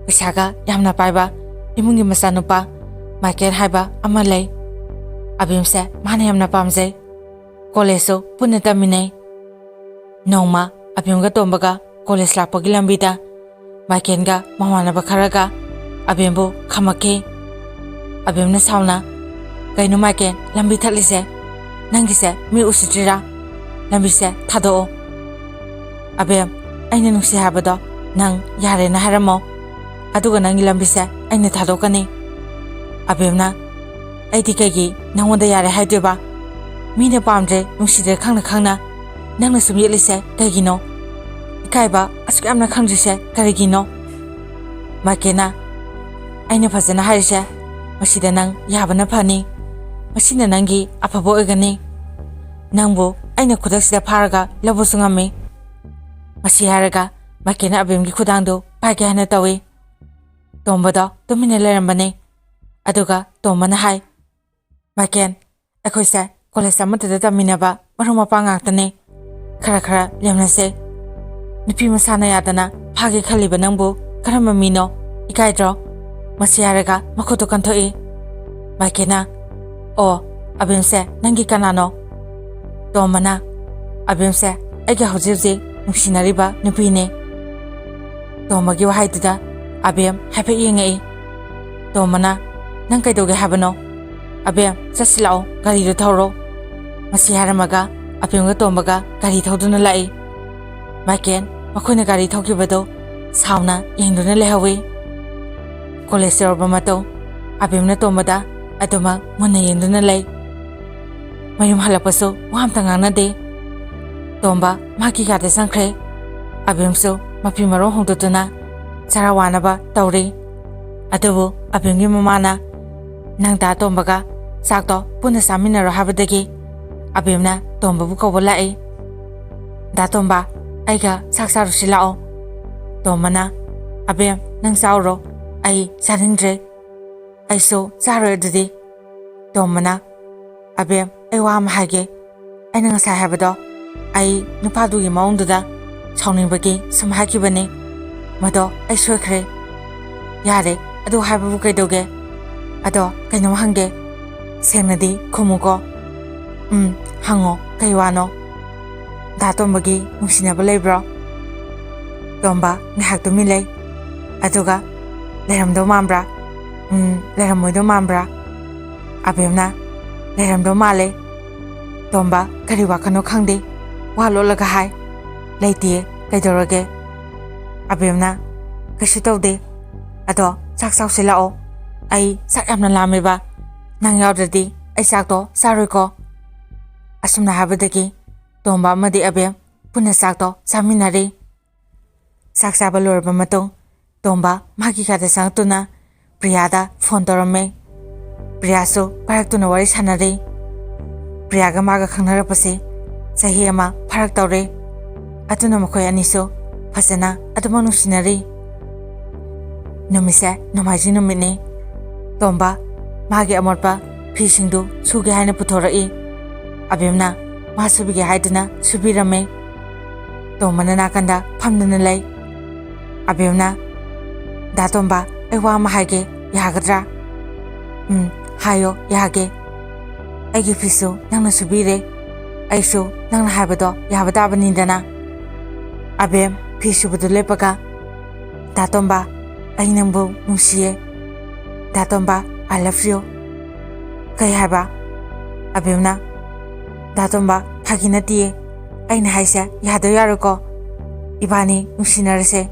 ꯄꯩꯁꯥꯒ ꯌꯥꯝꯅ ꯄꯥꯏꯕ ꯏꯃꯨꯡꯒꯤ ꯃꯆꯥꯅꯨꯄꯥ ꯃꯥꯏꯀꯦꯜ ꯍꯥꯏꯕ ꯑꯃ ꯂꯩ꯫ ꯑꯕꯦꯝꯁꯦ ꯃꯥꯅ ꯌꯥꯝꯅ ꯄꯥꯝꯖꯩ꯫ ꯀꯣꯂꯦꯖꯁꯨ ꯄꯨꯟꯅ ꯇꯝꯃꯤꯟꯅꯩ꯫ ꯅꯣꯡꯃ ꯑꯕꯦꯝꯒ ꯇꯣꯝꯕꯒ ꯀꯣꯂꯦꯖ ꯂꯥꯛꯄꯒꯤ ꯂꯝꯕꯤꯗ ꯃꯥꯏꯀꯦꯜꯒ ꯃꯃꯥꯟꯅꯕ ꯈꯔꯒ ꯑꯕꯦꯝꯕꯨ ꯈꯥꯝꯃꯛꯈꯤ꯫ ꯑꯕꯦꯝꯅ ꯁꯥꯎꯅ, "ꯀꯩꯅꯣ ꯃꯥꯏꯀꯦꯜ, ꯂꯝꯕꯤ ꯊꯠꯂꯤꯁꯦ? ꯅꯪꯒꯤꯁꯦ ꯃꯤ ꯎꯁꯤꯠꯇ꯭ꯔꯤꯔꯥ? ꯂꯝꯕꯤꯁꯦ ꯊꯥꯗꯣꯛꯑꯣ꯫ ꯑꯕꯦꯝ, ꯑꯩꯅ ꯅꯨꯡꯁꯤ ꯍꯥꯏꯕꯗꯣ ꯅꯪ ꯌꯥꯔꯦꯅ ꯍꯥꯏꯔꯝꯃꯣ, ꯑꯗꯨꯒ ꯅꯪꯒꯤ ꯂꯝꯕꯤꯁꯦ ꯑꯩꯅ ꯊꯥꯗꯣꯛꯀꯅꯤ꯫" ꯑꯕꯦꯝꯅ, "ꯑꯩꯗꯤ ꯀꯩꯒꯤ ꯅꯪꯉꯣꯟꯗ ꯌꯥꯔꯦ ꯍꯥꯏꯗꯣꯏꯕ? ꯃꯤꯅ ꯄꯥꯝꯗ꯭ꯔꯦ, ꯅꯨꯡꯁꯤꯗ꯭ꯔꯦ ꯈꯪꯅ ꯈꯪꯅ ꯅꯪꯅ ꯁꯨꯝ ꯌꯦꯠꯂꯤꯁꯦ ꯀꯩꯒꯤꯅꯣ? ꯏꯀꯥꯏꯕ ꯑꯁꯨꯛ ꯌꯥꯝꯅ ꯈꯪꯗ꯭ꯔꯤꯁꯦ ꯀꯔꯤꯒꯤꯅꯣ?" ꯃꯥꯏꯀꯦꯜꯅ, "ꯑꯩꯅ ꯐꯖꯅ ꯍꯥꯏꯔꯤꯁꯦ, ꯃꯁꯤꯗ ꯅꯪ ꯌꯥꯕꯅ ꯐꯅꯤ꯫ ꯃꯁꯤꯅ ꯅꯪꯒꯤ ꯑꯐꯕ ꯑꯣꯏꯒꯅꯤ꯫ ꯅꯪꯕꯨ ꯑꯩꯅ ꯈꯨꯗꯛꯁꯤꯗ ꯐꯥꯔꯒ ꯂꯧꯕꯁꯨ ꯉꯝꯃꯤ꯫" ꯃꯁꯤ ꯍꯥꯏꯔꯒ ꯃꯥꯏꯀꯦꯜꯅ ꯑꯕꯦꯝꯒꯤ ꯈꯨꯗꯥꯡꯗꯨ ꯄꯥꯏꯒꯦ ꯍꯥꯏꯅ ꯇꯧꯏ꯫ ꯇꯣꯝꯕꯗꯣ ꯇꯨꯃꯤꯟꯅ ꯂꯩꯔꯝꯕꯅꯤ꯫ ꯑꯗꯨꯒ ꯇꯣꯝꯕꯅ ꯍꯥꯏ, "ꯃꯥꯏꯀꯦꯜ, ꯑꯩꯈꯣꯏꯁꯦ ꯀꯣꯂꯦꯖ ꯑꯃꯠꯇꯗ ꯇꯝꯃꯤꯟꯅꯕ ꯃꯔꯨꯞ ꯃꯄꯥꯡ ꯉꯥꯛꯇꯅꯤ꯫ ꯈꯔ ꯈꯔ ꯂꯦꯝꯅꯁꯦ꯫ ꯅꯨꯄꯤ ꯃꯁꯥꯅ ꯌꯥꯗꯅ ꯐꯥꯒꯦ ꯈꯜꯂꯤꯕ ꯅꯪꯕꯨ ꯀꯔꯝꯕ ꯃꯤꯅꯣ? ꯏꯀꯥꯏꯗ꯭ꯔꯣ?" ꯃꯁꯤ ꯍꯥꯏꯔꯒ ꯃꯈꯨꯠꯇꯨ ꯀꯟꯊꯣꯛꯏ꯫ ꯃꯥꯏꯀꯦꯜꯅ, "ꯑꯣ, ꯑꯕꯦꯝꯁꯦ ꯅꯪꯒꯤ ꯀꯅꯥꯅꯣ?" ꯇꯣꯝꯕꯅ, "ꯑꯕꯦꯝꯁꯦ ꯑꯩꯒ ꯍꯧꯖꯤꯛ ꯍꯧꯖꯤꯛ ꯅꯨꯡꯁꯤꯅꯔꯤꯕ ꯅꯨꯄꯤꯅꯦ꯫" ꯇꯣꯝꯕꯒꯤ ꯋꯥꯍꯩꯗꯨꯗ ꯑꯕꯦꯝ ꯍꯥꯏꯐꯦꯠ ꯌꯦꯡꯉꯛꯏ꯫ ꯇꯣꯝꯕꯅ, "ꯅꯪ ꯀꯩꯗꯧꯒꯦ ꯍꯥꯏꯕꯅꯣ? ꯑꯕꯦꯝ, ꯆꯠꯁꯤ ꯂꯥꯛꯑꯣ, ꯒꯥꯔꯤꯗꯨ ꯊꯧꯔꯣ꯫" ꯃꯁꯤ ꯍꯥꯏꯔꯝꯃꯒ ꯑꯕꯦꯝꯒ ꯇꯣꯝꯕꯒ ꯒꯥꯔꯤ ꯊꯧꯗꯨꯅ ꯂꯥꯛꯏ꯫ ꯃꯥꯏꯀꯦꯜ ꯃꯈꯣꯏꯅ ꯒꯥꯔꯤ ꯊꯧꯈꯤꯕꯗꯨ ꯁꯥꯎꯅ ꯌꯦꯡꯗꯨꯅ ꯂꯩꯍꯧꯏ꯫ ꯀꯣꯂꯦꯖ ꯌꯧꯔꯕ ꯃꯇꯨꯡ ꯑꯕꯦꯝꯅ ꯇꯣꯝꯕꯗ ꯑꯗꯨꯃꯛ ꯃꯨꯟꯅ ꯌꯦꯡꯗꯨꯅ ꯂꯩ꯫ ꯃꯌꯨꯝ ꯍꯜꯂꯛꯄꯁꯨ ꯋꯥ ꯑꯝꯇ ꯉꯥꯡꯅꯗꯦ꯫ ꯇꯣꯝꯕ ꯃꯥꯒꯤ ꯀꯥꯗ ꯆꯪꯈ꯭ꯔꯦ꯫ ꯑꯕꯦꯝꯁꯨ ꯃꯐꯤ ꯃꯔꯣꯟ ꯍꯣꯡꯗꯣꯛꯇꯨꯅ ꯆꯔꯥ ꯋꯥꯅꯕ ꯇꯧꯔꯤ꯫ ꯑꯗꯨꯕꯨ ꯑꯕꯦꯝꯒꯤ ꯃꯃꯥꯅ ꯅꯪ ꯗꯥ ꯇꯣꯝꯕꯒ ꯆꯥꯛꯇꯣ ꯄꯨꯟꯅ ꯆꯥꯃꯤꯟꯅꯔꯣ ꯍꯥꯏꯕꯗꯒꯤ ꯑꯕꯦꯝꯅ ꯇꯣꯝꯕꯕꯨ ꯀꯧꯕ ꯂꯥꯛꯏ꯫ "ꯗꯥ ꯇꯣꯝꯕ, ꯑꯩꯒ ꯆꯥꯛ ꯆꯥꯔꯨꯁꯤ ꯂꯥꯛꯑꯣ꯫" ꯇꯣꯝꯕꯅ, "ꯑꯕꯦꯝ, ꯅꯪ ꯆꯥꯎꯔꯣ, ꯑꯩ ꯆꯥꯅꯤꯡꯗ꯭ꯔꯦ꯫ ꯑꯩꯁꯨ ꯆꯥꯔꯣꯏ ꯑꯗꯨꯗꯤ꯫" ꯇꯣꯝꯕꯅ, "ꯑꯕꯦꯝ, ꯑꯩ ꯋꯥ ꯑꯃ ꯍꯥꯏꯒꯦ꯫ ꯑꯩꯅ ꯉꯁꯥꯏ ꯍꯥꯏꯕꯗꯣ ꯑꯩ ꯅꯨꯄꯥꯗꯨꯒꯤ ꯃꯑꯣꯡꯗꯨꯗ ꯁꯥꯎꯅꯤꯡꯕꯒꯤ ꯁꯨꯝ ꯍꯥꯏꯈꯤꯕꯅꯤ꯫ ꯃꯗꯣ ꯑꯩ ꯁꯣꯏꯈ꯭ꯔꯦ꯫ ꯌꯥꯔꯦ, ꯑꯗꯨ ꯍꯥꯏꯕꯕꯨ ꯀꯩꯗꯧꯒꯦ? ꯑꯗꯣ ꯀꯩꯅꯣꯝ ꯍꯪꯒꯦ꯫ ꯁꯦꯡꯅꯗꯤ ꯈꯨꯝꯃꯨꯀꯣ꯫" "ꯎꯝ, ꯍꯪꯉꯣ, ꯀꯩ ꯋꯥꯅꯣ?" "ꯗꯥ ꯇꯣꯝꯕꯒꯤ ꯅꯨꯡꯁꯤꯅꯕ ꯂꯩꯕ꯭ꯔꯣ?" ꯇꯣꯝꯕ ꯉꯥꯏꯍꯥꯛ ꯇꯨꯃꯤꯟ ꯂꯩ꯫ ꯑꯗꯨꯒ, "ꯂꯩꯔꯝꯗꯧ ꯃꯥꯟꯕ꯭ꯔꯥ?" "ꯎꯝ, ꯂꯩꯔꯝꯃꯣꯏꯗꯧ ꯃꯥꯟꯕ꯭ꯔꯥ?" ꯑꯕꯦꯝꯅ, "ꯂꯩꯔꯝꯗꯧ ꯃꯥꯜꯂꯦ꯫" ꯇꯣꯝꯕ ꯀꯔꯤ ꯋꯥꯈꯜꯅꯣ ꯈꯪꯗꯦ, ꯋꯥ ꯂꯣꯠꯂꯒ ꯍꯥꯏ, "ꯂꯩꯇꯤꯌꯦ, ꯀꯩꯗꯧꯔꯒꯦ?" ꯑꯕꯦꯝꯅ, "ꯀꯩꯁꯨ ꯇꯧꯗꯦ꯫ ꯑꯗꯣ ꯆꯥꯛ ꯆꯥꯎꯁꯤ ꯂꯥꯛꯑꯣ꯫ ꯑꯩ ꯆꯥꯛ ꯌꯥꯝꯅ ꯂꯥꯝꯃꯦꯕ꯫ ꯅꯪ ꯌꯥꯎꯗ꯭ꯔꯗꯤ ꯑꯩ ꯆꯥꯛꯇꯣ ꯆꯥꯔꯣꯏꯀꯣ꯫" ꯑꯁꯨꯝꯅ ꯍꯥꯏꯕꯗꯒꯤ ꯇꯣꯝꯕ ꯑꯃꯗꯤ ꯑꯕꯦꯝ ꯄꯨꯟꯅ ꯆꯥꯛꯇꯣ ꯆꯥꯃꯤꯟꯅꯔꯤ꯫ ꯆꯥꯛ ꯆꯥꯕ ꯂꯣꯏꯔꯕ ꯃꯇꯨꯡ ꯇꯣꯝꯕ ꯃꯥꯒꯤ ꯀꯥꯗ ꯆꯪꯉꯛꯇꯨꯅ ꯄ꯭ꯔꯤꯌꯥꯗ ꯐꯣꯟ ꯇꯧꯔꯝꯃꯦ꯫ ꯄ꯭ꯔꯤꯌꯥꯁꯨ ꯄꯥꯏꯔꯛꯇꯨꯅ ꯋꯥꯔꯤ ꯁꯥꯟꯅꯔꯤ꯫ ꯄ꯭ꯔꯤꯌꯥꯒ ꯃꯥꯒ ꯈꯪꯅꯔꯛꯄꯁꯤ ꯆꯍꯤ ꯑꯃ ꯐꯥꯔꯛ ꯇꯧꯔꯦ꯫ ꯑꯗꯨꯅ ꯃꯈꯣꯏ ꯑꯅꯤꯁꯨ ꯐꯖꯅ ꯑꯗꯨꯃꯛ ꯅꯨꯡꯁꯤꯅꯔꯤ꯫ ꯅꯨꯃꯤꯠꯁꯦ ꯅꯣꯡꯃꯥꯏꯖꯤꯡ ꯅꯨꯃꯤꯠꯅꯤ꯫ ꯇꯣꯝꯕ ꯃꯥꯒꯤ ꯑꯃꯣꯠꯄ ꯐꯤꯁꯤꯡꯗꯨ ꯁꯨꯒꯦ ꯍꯥꯏꯅ ꯄꯨꯊꯣꯔꯛꯏ꯫ ꯑꯕꯦꯝꯅ ꯃꯥ ꯁꯨꯕꯤꯒꯦ ꯍꯥꯏꯗꯨꯅ ꯁꯨꯕꯤꯔꯝꯃꯦ꯫ ꯇꯣꯝꯕꯅ ꯅꯥꯀꯟꯗ ꯐꯝꯗꯨꯅ ꯂꯩ꯫ ꯑꯕꯦꯝꯅ, "ꯗꯥ ꯇꯣꯝꯕ, ꯑꯩ ꯋꯥ ꯑꯃ ꯍꯥꯏꯒꯦ, ꯌꯥꯒꯗ꯭ꯔꯥ?" "ꯎꯝ, ꯍꯥꯏꯌꯣ, ꯌꯥꯒꯦ꯫" "ꯑꯩꯒꯤ ꯐꯤꯁꯨ ꯅꯪꯅ ꯁꯨꯕꯤꯔꯦ, ꯑꯩꯁꯨ ꯅꯪꯅ ꯍꯥꯏꯕꯗꯣ ꯌꯥꯕ ꯇꯥꯕꯅꯤꯗꯅ꯫" ꯑꯕꯦꯝ ꯐꯤ ꯁꯨꯕꯗꯨ ꯂꯦꯞꯄꯒ, "ꯗꯥ ꯇꯣꯝꯕ, ꯑꯩ ꯅꯪꯕꯨ ꯅꯨꯡꯁꯤꯌꯦ꯫ ꯗꯥ ꯇꯣꯝꯕ, I love you꯫" "ꯀꯩ ꯍꯥꯏꯕ?" ꯑꯕꯦꯝꯅ, "ꯗꯥ ꯇꯣꯝꯕ, ꯐꯥꯒꯤ ꯅꯠꯇꯤꯌꯦ꯫ ꯑꯩꯅ ꯍꯥꯏꯁꯦ ꯌꯥꯗꯣꯏ ꯌꯥꯔꯣꯏꯀꯣ? ꯏꯕꯥꯅꯤ ꯅꯨꯡꯁꯤꯅꯔꯁꯦ꯫"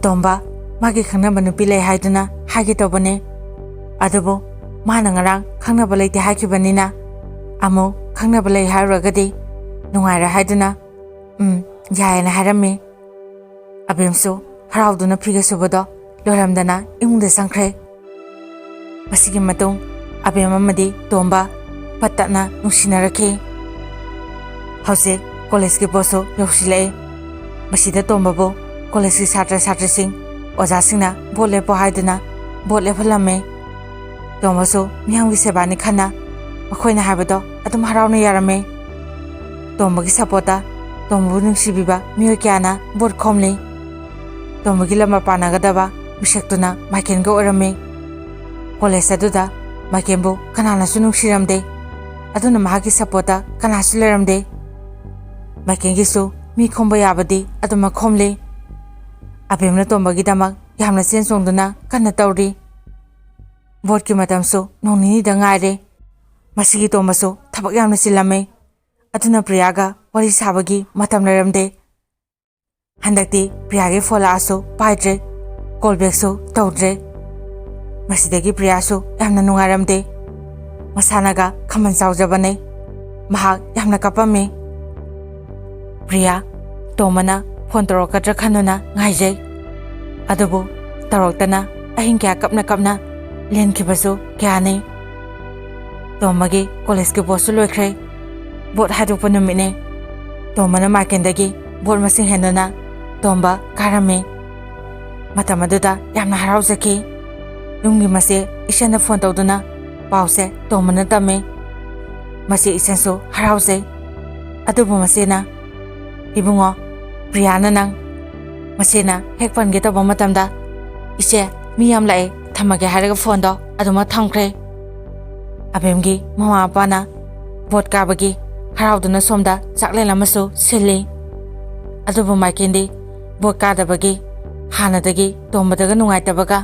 ꯇꯣꯝꯕ ꯃꯥꯒꯤ ꯈꯪꯅꯕ ꯅꯨꯄꯤ ꯂꯩ ꯍꯥꯏꯗꯨꯅ ꯍꯥꯏꯒꯦ ꯇꯧꯕꯅꯦ꯫ ꯑꯗꯨꯕꯨ ꯃꯥꯅ ꯉꯔꯥꯡ ꯈꯪꯅꯕ ꯂꯩꯇꯦ ꯍꯥꯏꯈꯤꯕꯅꯤꯅ, ꯑꯃꯨꯛ ꯈꯪꯅꯕ ꯂꯩ ꯍꯥꯏꯔꯨꯔꯒꯗꯤ ꯅꯨꯡꯉꯥꯏꯔꯣꯏ ꯍꯥꯏꯗꯨꯅ, "ꯎꯝ, ꯌꯥꯏꯌꯦꯅ" ꯍꯥꯏꯔꯝꯃꯤ꯫ ꯑꯕꯦꯝꯁꯨ ꯍꯔꯥꯎꯗꯨꯅ ꯐꯤꯒ ꯁꯨꯕꯗꯣ ꯂꯣꯏꯔꯝꯗꯅ ꯏꯃꯨꯡꯗ ꯆꯪꯈ꯭ꯔꯦ꯫ ꯃꯁꯤꯒꯤ ꯃꯇꯨꯡ ꯑꯕꯦꯝ ꯑꯃꯗꯤ ꯇꯣꯝꯕ ꯄꯠ ꯇꯠꯅ ꯅꯨꯡꯁꯤꯅꯔꯛꯈꯤ꯫ ꯍꯧꯖꯤꯛ ꯀꯣꯂꯦꯖꯀꯤ ꯕꯣꯠꯁꯨ ꯌꯧꯁꯤꯜꯂꯛꯑꯦ꯫ ꯃꯁꯤꯗ ꯇꯣꯝꯕꯕꯨ ꯀꯣꯂꯦꯖꯀꯤ ꯁꯥꯇ꯭ꯔ ꯁꯥꯇ꯭ꯔꯤꯁꯤꯡ, ꯑꯣꯖꯥꯁꯤꯡꯅ ꯚꯣꯠ ꯂꯦꯞꯄꯣ ꯍꯥꯏꯗꯨꯅ ꯚꯣꯠ ꯂꯦꯞꯍꯜꯂꯝꯃꯦ꯫ ꯇꯣꯝꯕꯁꯨ ꯃꯤꯌꯥꯝꯒꯤ ꯁꯦꯕꯥꯅꯤ ꯈꯟꯅ ꯃꯈꯣꯏꯅ ꯍꯥꯏꯕꯗꯣ ꯑꯗꯨꯝ ꯍꯔꯥꯎꯅ ꯌꯥꯔꯝꯃꯦ꯫ ꯇꯣꯝꯕꯒꯤ ꯁꯄꯣꯔꯠꯇ ꯇꯣꯝꯕꯕꯨ ꯅꯨꯡꯁꯤꯕꯤꯕ ꯃꯤꯑꯣꯏ ꯀꯌꯥꯅ ꯚꯣꯠ ꯈꯣꯝꯂꯤ꯫ ꯇꯣꯝꯕꯒꯤ ꯂꯝꯕꯥ ꯄꯥꯟꯅꯒꯗꯕ ꯃꯤꯁꯛꯇꯨꯅ ꯃꯥꯏꯀꯦꯜꯒ ꯑꯣꯏꯔꯝꯃꯤ꯫ ꯀꯣꯂꯦꯖ ꯑꯗꯨꯗ ꯃꯥꯏꯀꯦꯜꯕꯨ ꯀꯅꯥꯅꯁꯨ ꯅꯨꯡꯁꯤꯔꯝꯗꯦ꯫ ꯑꯗꯨꯅ ꯃꯍꯥꯛꯀꯤ ꯁꯄꯣꯔꯠꯇ ꯀꯅꯥꯁꯨ ꯂꯩꯔꯝꯗꯦ꯫ ꯃꯥꯏꯀꯦꯜꯒꯤꯁꯨ ꯃꯤ ꯈꯣꯝꯕ ꯌꯥꯕꯗꯤ ꯑꯗꯨꯃꯛ ꯈꯣꯝꯂꯤ꯫ ꯑꯕꯦꯝꯅ ꯇꯣꯝꯕꯒꯤꯗꯃꯛ ꯌꯥꯝꯅ ꯆꯦꯟ ꯆꯣꯡꯗꯨꯅ ꯀꯟꯅ ꯇꯧꯔꯤ꯫ ꯚꯣꯠꯀꯤ ꯃꯇꯝꯁꯨ ꯅꯣꯡ ꯅꯤꯅꯤꯗ ꯉꯥꯏꯔꯦ꯫ ꯃꯁꯤꯒꯤ ꯇꯣꯝꯕꯁꯨ ꯊꯕꯛ ꯌꯥꯝꯅ ꯆꯤꯜꯂꯝꯃꯦ꯫ ꯑꯗꯨꯅ ꯄ꯭ꯔꯤꯌꯥꯒ ꯋꯥꯔꯤ ꯁꯥꯕꯒꯤ ꯃꯇꯝ ꯂꯩꯔꯝꯗꯦ꯫ ꯍꯟꯗꯛꯇꯤ ꯄ꯭ꯔꯤꯌꯥꯒꯤ ꯐꯣꯟ ꯂꯥꯛꯑꯁꯨ ꯄꯥꯏꯗ꯭ꯔꯦ, ꯀꯣꯜ ꯕꯦꯛꯁꯨ ꯇꯧꯗ꯭ꯔꯦ꯫ ꯃꯁꯤꯗꯒꯤ ꯄ꯭ꯔꯤꯌꯥꯁꯨ ꯌꯥꯝꯅ ꯅꯨꯡꯉꯥꯏꯔꯝꯗꯦ꯫ ꯃꯁꯥꯅꯒ ꯈꯝꯕꯜ ꯆꯥꯎꯖꯕꯅꯦ꯫ ꯃꯍꯥꯛ ꯌꯥꯝꯅ ꯀꯞꯄꯝꯃꯤ꯫ ꯄ꯭ꯔꯤꯌꯥ, ꯇꯣꯝꯕꯅ ꯐꯣꯟ ꯇꯧꯔꯛꯀꯗ꯭ꯔꯥ ꯈꯟꯗꯨꯅ ꯉꯥꯏꯖꯩ꯫ ꯑꯗꯨꯕꯨ ꯇꯧꯔꯛꯇꯅ ꯑꯍꯤꯡ ꯀꯌꯥ ꯀꯞꯅ ꯀꯞꯅ ꯂꯦꯟꯈꯤꯕꯁꯨ ꯀꯌꯥꯅꯤ꯫ ꯇꯣꯝꯕꯒꯤ ꯀꯣꯂꯦꯖꯀꯤ ꯕꯣꯠꯁꯨ ꯂꯣꯏꯈ꯭ꯔꯦ꯫ ꯕꯣꯠ ꯍꯥꯏꯗꯣꯛꯄ ꯅꯨꯃꯤꯠꯅꯦ꯫ ꯇꯣꯝꯕꯅ ꯃꯥꯏꯀꯦꯜꯗꯒꯤ ꯕꯣꯠ ꯃꯁꯤꯡ ꯍꯦꯟꯗꯨꯅ ꯇꯣꯝꯕ ꯀꯥꯔꯝꯃꯤ꯫ ꯃꯇꯝ ꯑꯗꯨꯗ ꯌꯥꯝꯅ ꯍꯔꯥꯎꯖꯈꯤ꯫ ꯌꯨꯝꯒꯤ ꯃꯆꯦ ꯏꯆꯟꯗ ꯐꯣꯟ ꯇꯧꯗꯨꯅ ꯄꯥꯎꯁꯦ ꯇꯣꯝꯕꯅ ꯇꯝꯃꯤ꯫ ꯃꯆꯦ ꯏꯆꯟꯁꯨ ꯍꯔꯥꯎꯖꯩ꯫ ꯑꯗꯨꯕꯨ ꯃꯆꯦꯅ, "ꯏꯕꯨꯡꯉꯣ, ꯄ꯭ꯔꯤꯌꯥꯅ ꯅꯪ," ꯃꯆꯦꯅ ꯍꯦꯛ ꯄꯟꯒꯦ ꯇꯧꯕ ꯃꯇꯝꯗ, "ꯏꯆꯦ, ꯃꯤ ꯌꯥꯝ ꯂꯥꯛꯑꯦ, ꯊꯝꯃꯒꯦ" ꯍꯥꯏꯔꯒ ꯐꯣꯟꯗꯣ ꯑꯗꯨꯃꯛ ꯊꯝꯈ꯭ꯔꯦ꯫ ꯑꯕꯦꯝꯒꯤ ꯃꯃꯥ ꯃꯄꯥꯅ ꯕꯣꯠ ꯀꯥꯕꯒꯤ ꯍꯔꯥꯎꯗꯨꯅ ꯁꯣꯝꯗ ꯆꯥꯛꯂꯦꯟ ꯑꯃꯁꯨ ꯁꯤꯜꯂꯤ꯫ ꯑꯗꯨꯕꯨ ꯃꯥꯏꯀꯦꯜꯗꯤ ꯕꯣꯠ ꯀꯥꯗꯕꯒꯤ ꯍꯥꯟꯅꯗꯒꯤ ꯇꯣꯝꯕꯗꯒ ꯅꯨꯡꯉꯥꯏꯇꯕꯒ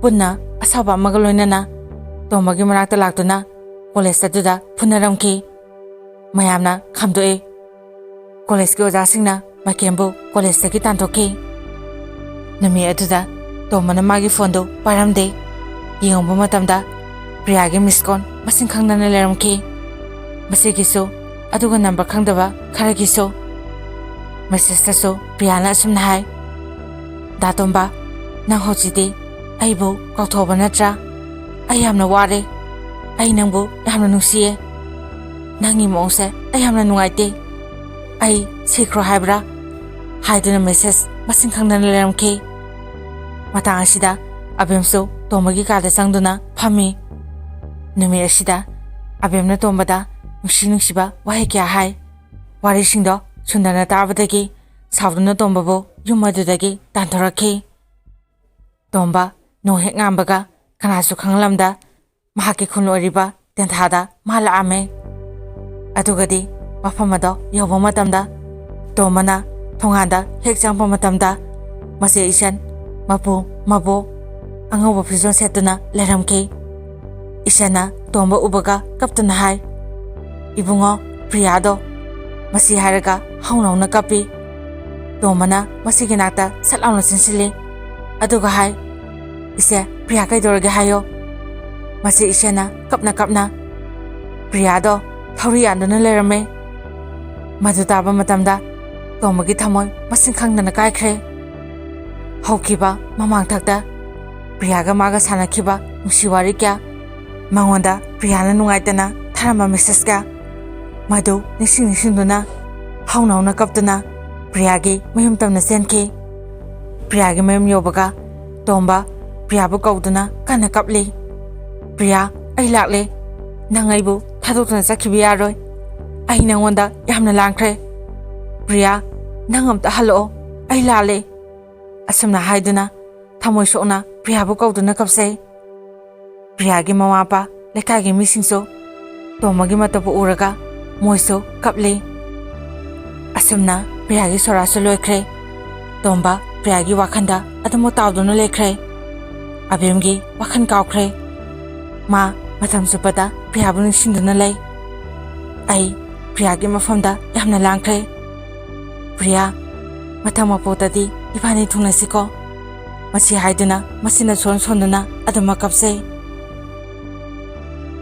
ꯄꯨꯟꯅ ꯑꯁꯥꯎꯕ ꯑꯃꯒ ꯂꯣꯏꯅꯅ ꯇꯣꯝꯕꯒꯤ ꯃꯅꯥꯛꯇ ꯂꯥꯛꯇꯨꯅ ꯀꯣꯂꯦꯖ ꯑꯗꯨꯗ ꯐꯨꯅꯔꯝꯈꯤ꯫ ꯃꯌꯥꯝꯅ ꯈꯝꯗꯣꯛꯏ꯫ ꯀꯣꯂꯦꯖꯀꯤ ꯑꯣꯖꯥꯁꯤꯡꯅ ꯃꯥꯏꯀꯦꯜꯕꯨ ꯀꯣꯂꯦꯖꯇꯒꯤ ꯇꯥꯟꯊꯣꯛꯈꯤ꯫ ꯅꯨꯃꯤꯠ ꯑꯗꯨꯗ ꯇꯣꯝꯕꯅ ꯃꯥꯒꯤ ꯐꯣꯟꯗꯨ ꯄꯥꯏꯔꯝꯗꯦ꯫ ꯌꯦꯡꯉꯨꯕ ꯃꯇꯝꯗ ꯄ꯭ꯔꯤꯌꯥꯒꯤ ꯃꯤꯁ ꯀꯣꯜ ꯃꯁꯤꯡ ꯈꯪꯗꯅ ꯂꯩꯔꯝꯈꯤ꯫ ꯃꯁꯤꯒꯤꯁꯨ, ꯑꯗꯨꯒ ꯅꯝꯕꯔ ꯈꯪꯗꯕ ꯈꯔꯒꯤꯁꯨ꯫ ꯃꯦꯁꯦꯖꯇꯁꯨ ꯄ꯭ꯔꯤꯌꯥꯅ ꯑꯁꯨꯝꯅ ꯍꯥꯏ, "ꯗꯥ ꯇꯣꯝꯕ, ꯅꯪ ꯍꯧꯖꯤꯛꯇꯤ ꯑꯩꯕꯨ ꯀꯥꯎꯊꯣꯛꯑꯕ ꯅꯠꯇ꯭ꯔꯥ? ꯑꯩ ꯌꯥꯝꯅ ꯋꯥꯔꯦ꯫ ꯑꯩ ꯅꯪꯕꯨ ꯌꯥꯝꯅ ꯅꯨꯡꯁꯤꯌꯦ꯫ ꯅꯪꯒꯤ ꯃꯑꯣꯡꯁꯦ ꯑꯩ ꯌꯥꯝꯅ ꯅꯨꯡꯉꯥꯏꯇꯦ꯫ ꯑꯩ ꯁꯤꯈ꯭ꯔꯣ ꯍꯥꯏꯕ꯭ꯔꯥ?" ꯍꯥꯏꯗꯨꯅ ꯃꯦꯁꯦꯖ ꯃꯁꯤꯡ ꯈꯪꯗꯅ ꯂꯩꯔꯝꯈꯤ꯫ ꯃꯇꯥꯡ ꯑꯁꯤꯗ ꯑꯕꯦꯝꯁꯨ ꯇꯣꯝꯕꯒꯤ ꯀꯥꯗ ꯆꯪꯗꯨꯅ ꯐꯝꯃꯤ꯫ ꯅꯨꯃꯤꯠ ꯑꯁꯤꯗ ꯑꯕꯦꯝꯅ ꯇꯣꯝꯕꯗ ꯅꯨꯡꯁꯤ ꯅꯨꯡꯁꯤꯕ ꯋꯥꯍꯩ ꯀꯌꯥ ꯍꯥꯏ꯫ ꯋꯥꯔꯤꯁꯤꯡꯗꯣ ꯁꯨꯟꯗꯔꯅ ꯇꯥꯕꯗꯒꯤ ꯁꯥꯎꯗꯨꯅ ꯇꯣꯝꯕꯕꯨ ꯌꯨꯝ ꯑꯗꯨꯗꯒꯤ ꯇꯥꯟꯊꯣꯔꯛꯈꯤ꯫ ꯇꯣꯝꯕ ꯅꯣꯡ ꯍꯦꯛ ꯉꯥꯟꯕꯒ ꯀꯅꯥꯁꯨ ꯈꯪꯍꯜꯂꯝꯗ ꯃꯍꯥꯛꯀꯤ ꯈꯨꯟ ꯑꯣꯏꯔꯤꯕ ꯇꯦꯟꯊꯥꯗ ꯃꯥ ꯂꯥꯛꯑꯝꯃꯦ꯫ ꯑꯗꯨꯒꯗꯤ ꯃꯐꯝ ꯑꯗꯣ ꯌꯧꯕ ꯃꯇꯝꯗ ꯇꯣꯝꯕꯅ ꯊꯣꯡꯒꯥꯟꯗ ꯍꯦꯛ ꯆꯪꯉꯛꯄ ꯃꯇꯝꯗ ꯃꯆꯦ ꯏꯆꯟ, ꯃꯄꯨ, ꯃꯕꯣꯛ ꯑꯉꯧꯕ ꯐꯤꯖꯣꯜ ꯁꯦꯠꯇꯨꯅ ꯂꯩꯔꯝꯈꯤ꯫ ꯏꯆꯟꯅ ꯇꯣꯝꯕ ꯎꯕꯒ ꯀꯞꯇꯨꯅ ꯍꯥꯏ, "ꯏꯕꯨꯡꯉꯣ, ꯄ꯭ꯔꯤꯌꯥꯗꯣ!" ꯃꯁꯤ ꯍꯥꯏꯔꯒ ꯍꯧꯅ ꯍꯧꯅ ꯀꯞꯄꯤ꯫ ꯇꯣꯝꯕꯅ ꯃꯁꯤꯒꯤ ꯅꯥꯛꯇ ꯁꯠ ꯂꯥꯎꯅ ꯆꯦꯟꯁꯤꯜꯂꯤ꯫ ꯑꯗꯨꯒ ꯍꯥꯏ, "ꯏꯆꯦ, ꯄ꯭ꯔꯤꯌꯥ ꯀꯩꯗꯧꯔꯒꯦ ꯍꯥꯏꯌꯣ?" ꯃꯁꯤ ꯏꯆꯦꯅ ꯀꯞꯅ ꯀꯞꯅ, "ꯄ꯭ꯔꯤꯌꯥꯗꯣ ꯊꯧꯔꯤ ꯌꯥꯟꯗꯨꯅ ꯂꯩꯔꯝꯃꯦ꯫" ꯃꯗꯨ ꯇꯥꯕ ꯃꯇꯝꯗ ꯇꯣꯝꯕꯒꯤ ꯊꯃꯣꯏ ꯃꯁꯤꯡ ꯈꯪꯗꯅ ꯀꯥꯏꯈ꯭ꯔꯦ꯫ ꯍꯧꯈꯤꯕ ꯃꯃꯥꯡꯊꯛꯇ ꯄ꯭ꯔꯤꯌꯥꯒ ꯃꯥꯒ ꯁꯥꯟꯅꯈꯤꯕ ꯅꯨꯡꯁꯤ ꯋꯥꯔꯤ ꯀꯌꯥ, ꯃꯉꯣꯟꯗ ꯄ꯭ꯔꯤꯌꯥꯅ ꯅꯨꯡꯉꯥꯏꯇꯅ ꯊꯥꯔꯝꯕ ꯃꯦꯁꯦꯖ ꯀꯌꯥ, ꯃꯗꯨ ꯅꯤꯡꯁꯤꯡ ꯅꯤꯡꯁꯤꯡꯗꯨꯅ ꯍꯧꯅ ꯍꯧꯅ ꯀꯞꯇꯨꯅ ꯄ꯭ꯔꯤꯌꯥꯒꯤ ꯃꯌꯨꯝ ꯇꯝꯅ ꯆꯦꯟꯈꯤ꯫ ꯄ꯭ꯔꯤꯌꯥꯒꯤ ꯃꯌꯨꯝ ꯌꯧꯕꯒ ꯇꯣꯝꯕ ꯄ꯭ꯔꯤꯌꯥꯕꯨ ꯀꯧꯗꯨꯅ ꯀꯟꯅ ꯀꯞꯂꯤ꯫ "ꯄ꯭ꯔꯤꯌꯥ, ꯑꯩ ꯂꯥꯛꯂꯦ꯫ ꯅꯪ ꯑꯩꯕꯨ ꯊꯥꯗꯣꯛꯇꯨꯅ ꯆꯠꯈꯤꯕ ꯌꯥꯔꯣꯏ꯫ ꯑꯩ ꯅꯪꯉꯣꯟꯗ ꯌꯥꯝꯅ ꯂꯥꯡꯈ꯭ꯔꯦ꯫ ꯄ꯭ꯔꯤꯌꯥ, ꯅꯪ ꯑꯝꯇ ꯍꯜꯂꯛꯑꯣ꯫ ꯑꯩ ꯂꯥꯜꯂꯦ꯫" ꯑꯁꯨꯝꯅ ꯍꯥꯏꯗꯨꯅ ꯊꯃꯣꯏ ꯁꯣꯛꯅ ꯄ꯭ꯔꯤꯌꯥꯕꯨ ꯀꯧꯗꯨꯅ ꯀꯞꯆꯩ꯫ ꯄ꯭ꯔꯤꯌꯥꯒꯤ ꯃꯃꯥ ꯃꯄꯥ, ꯂꯩꯀꯥꯏꯒꯤ ꯃꯤꯁꯤꯡꯁꯨ ꯇꯣꯝꯕꯒꯤ ꯃꯇꯧꯕꯨ ꯎꯔꯒ ꯃꯣꯏꯁꯨ ꯀꯞꯂꯤ꯫ ꯑꯁꯨꯝꯅ ꯄ꯭ꯔꯤꯌꯥꯒꯤ ꯁꯣꯔꯥꯠꯁꯨ ꯂꯣꯏꯈ꯭ꯔꯦ꯫ ꯇꯣꯝꯕ ꯄ꯭ꯔꯤꯌꯥꯒꯤ ꯋꯥꯈꯜꯗ ꯑꯗꯨꯃꯛ ꯇꯥꯎꯗꯨꯅ ꯂꯩꯈ꯭ꯔꯦ꯫ ꯑꯕꯦꯝꯒꯤ ꯋꯥꯈꯜ ꯀꯥꯎꯈ꯭ꯔꯦ꯫ ꯃꯥ ꯃꯇꯝ ꯆꯨꯞꯄꯗ ꯄ꯭ꯔꯤꯌꯥꯕꯨ ꯅꯤꯡꯁꯤꯡꯗꯨꯅ ꯂꯩ꯫ "ꯑꯩ ꯄ꯭ꯔꯤꯌꯥꯒꯤ ꯃꯐꯝꯗ ꯌꯥꯝꯅ ꯂꯥꯡꯈ꯭ꯔꯦ꯫ ꯄ꯭ꯔꯤꯌꯥ, ꯃꯊꯪ ꯃꯄꯣꯛꯇꯗꯤ ꯏꯕꯥꯅꯤ ꯊꯨꯡꯅꯁꯤꯀꯣ꯫ ꯃꯁꯤ ꯍꯥꯏꯗꯨꯅ ꯃꯁꯤꯅ ꯁꯣꯟ ꯁꯣꯟꯗꯨꯅ ꯑꯗꯨꯃꯛ ꯀꯞꯆꯩ꯫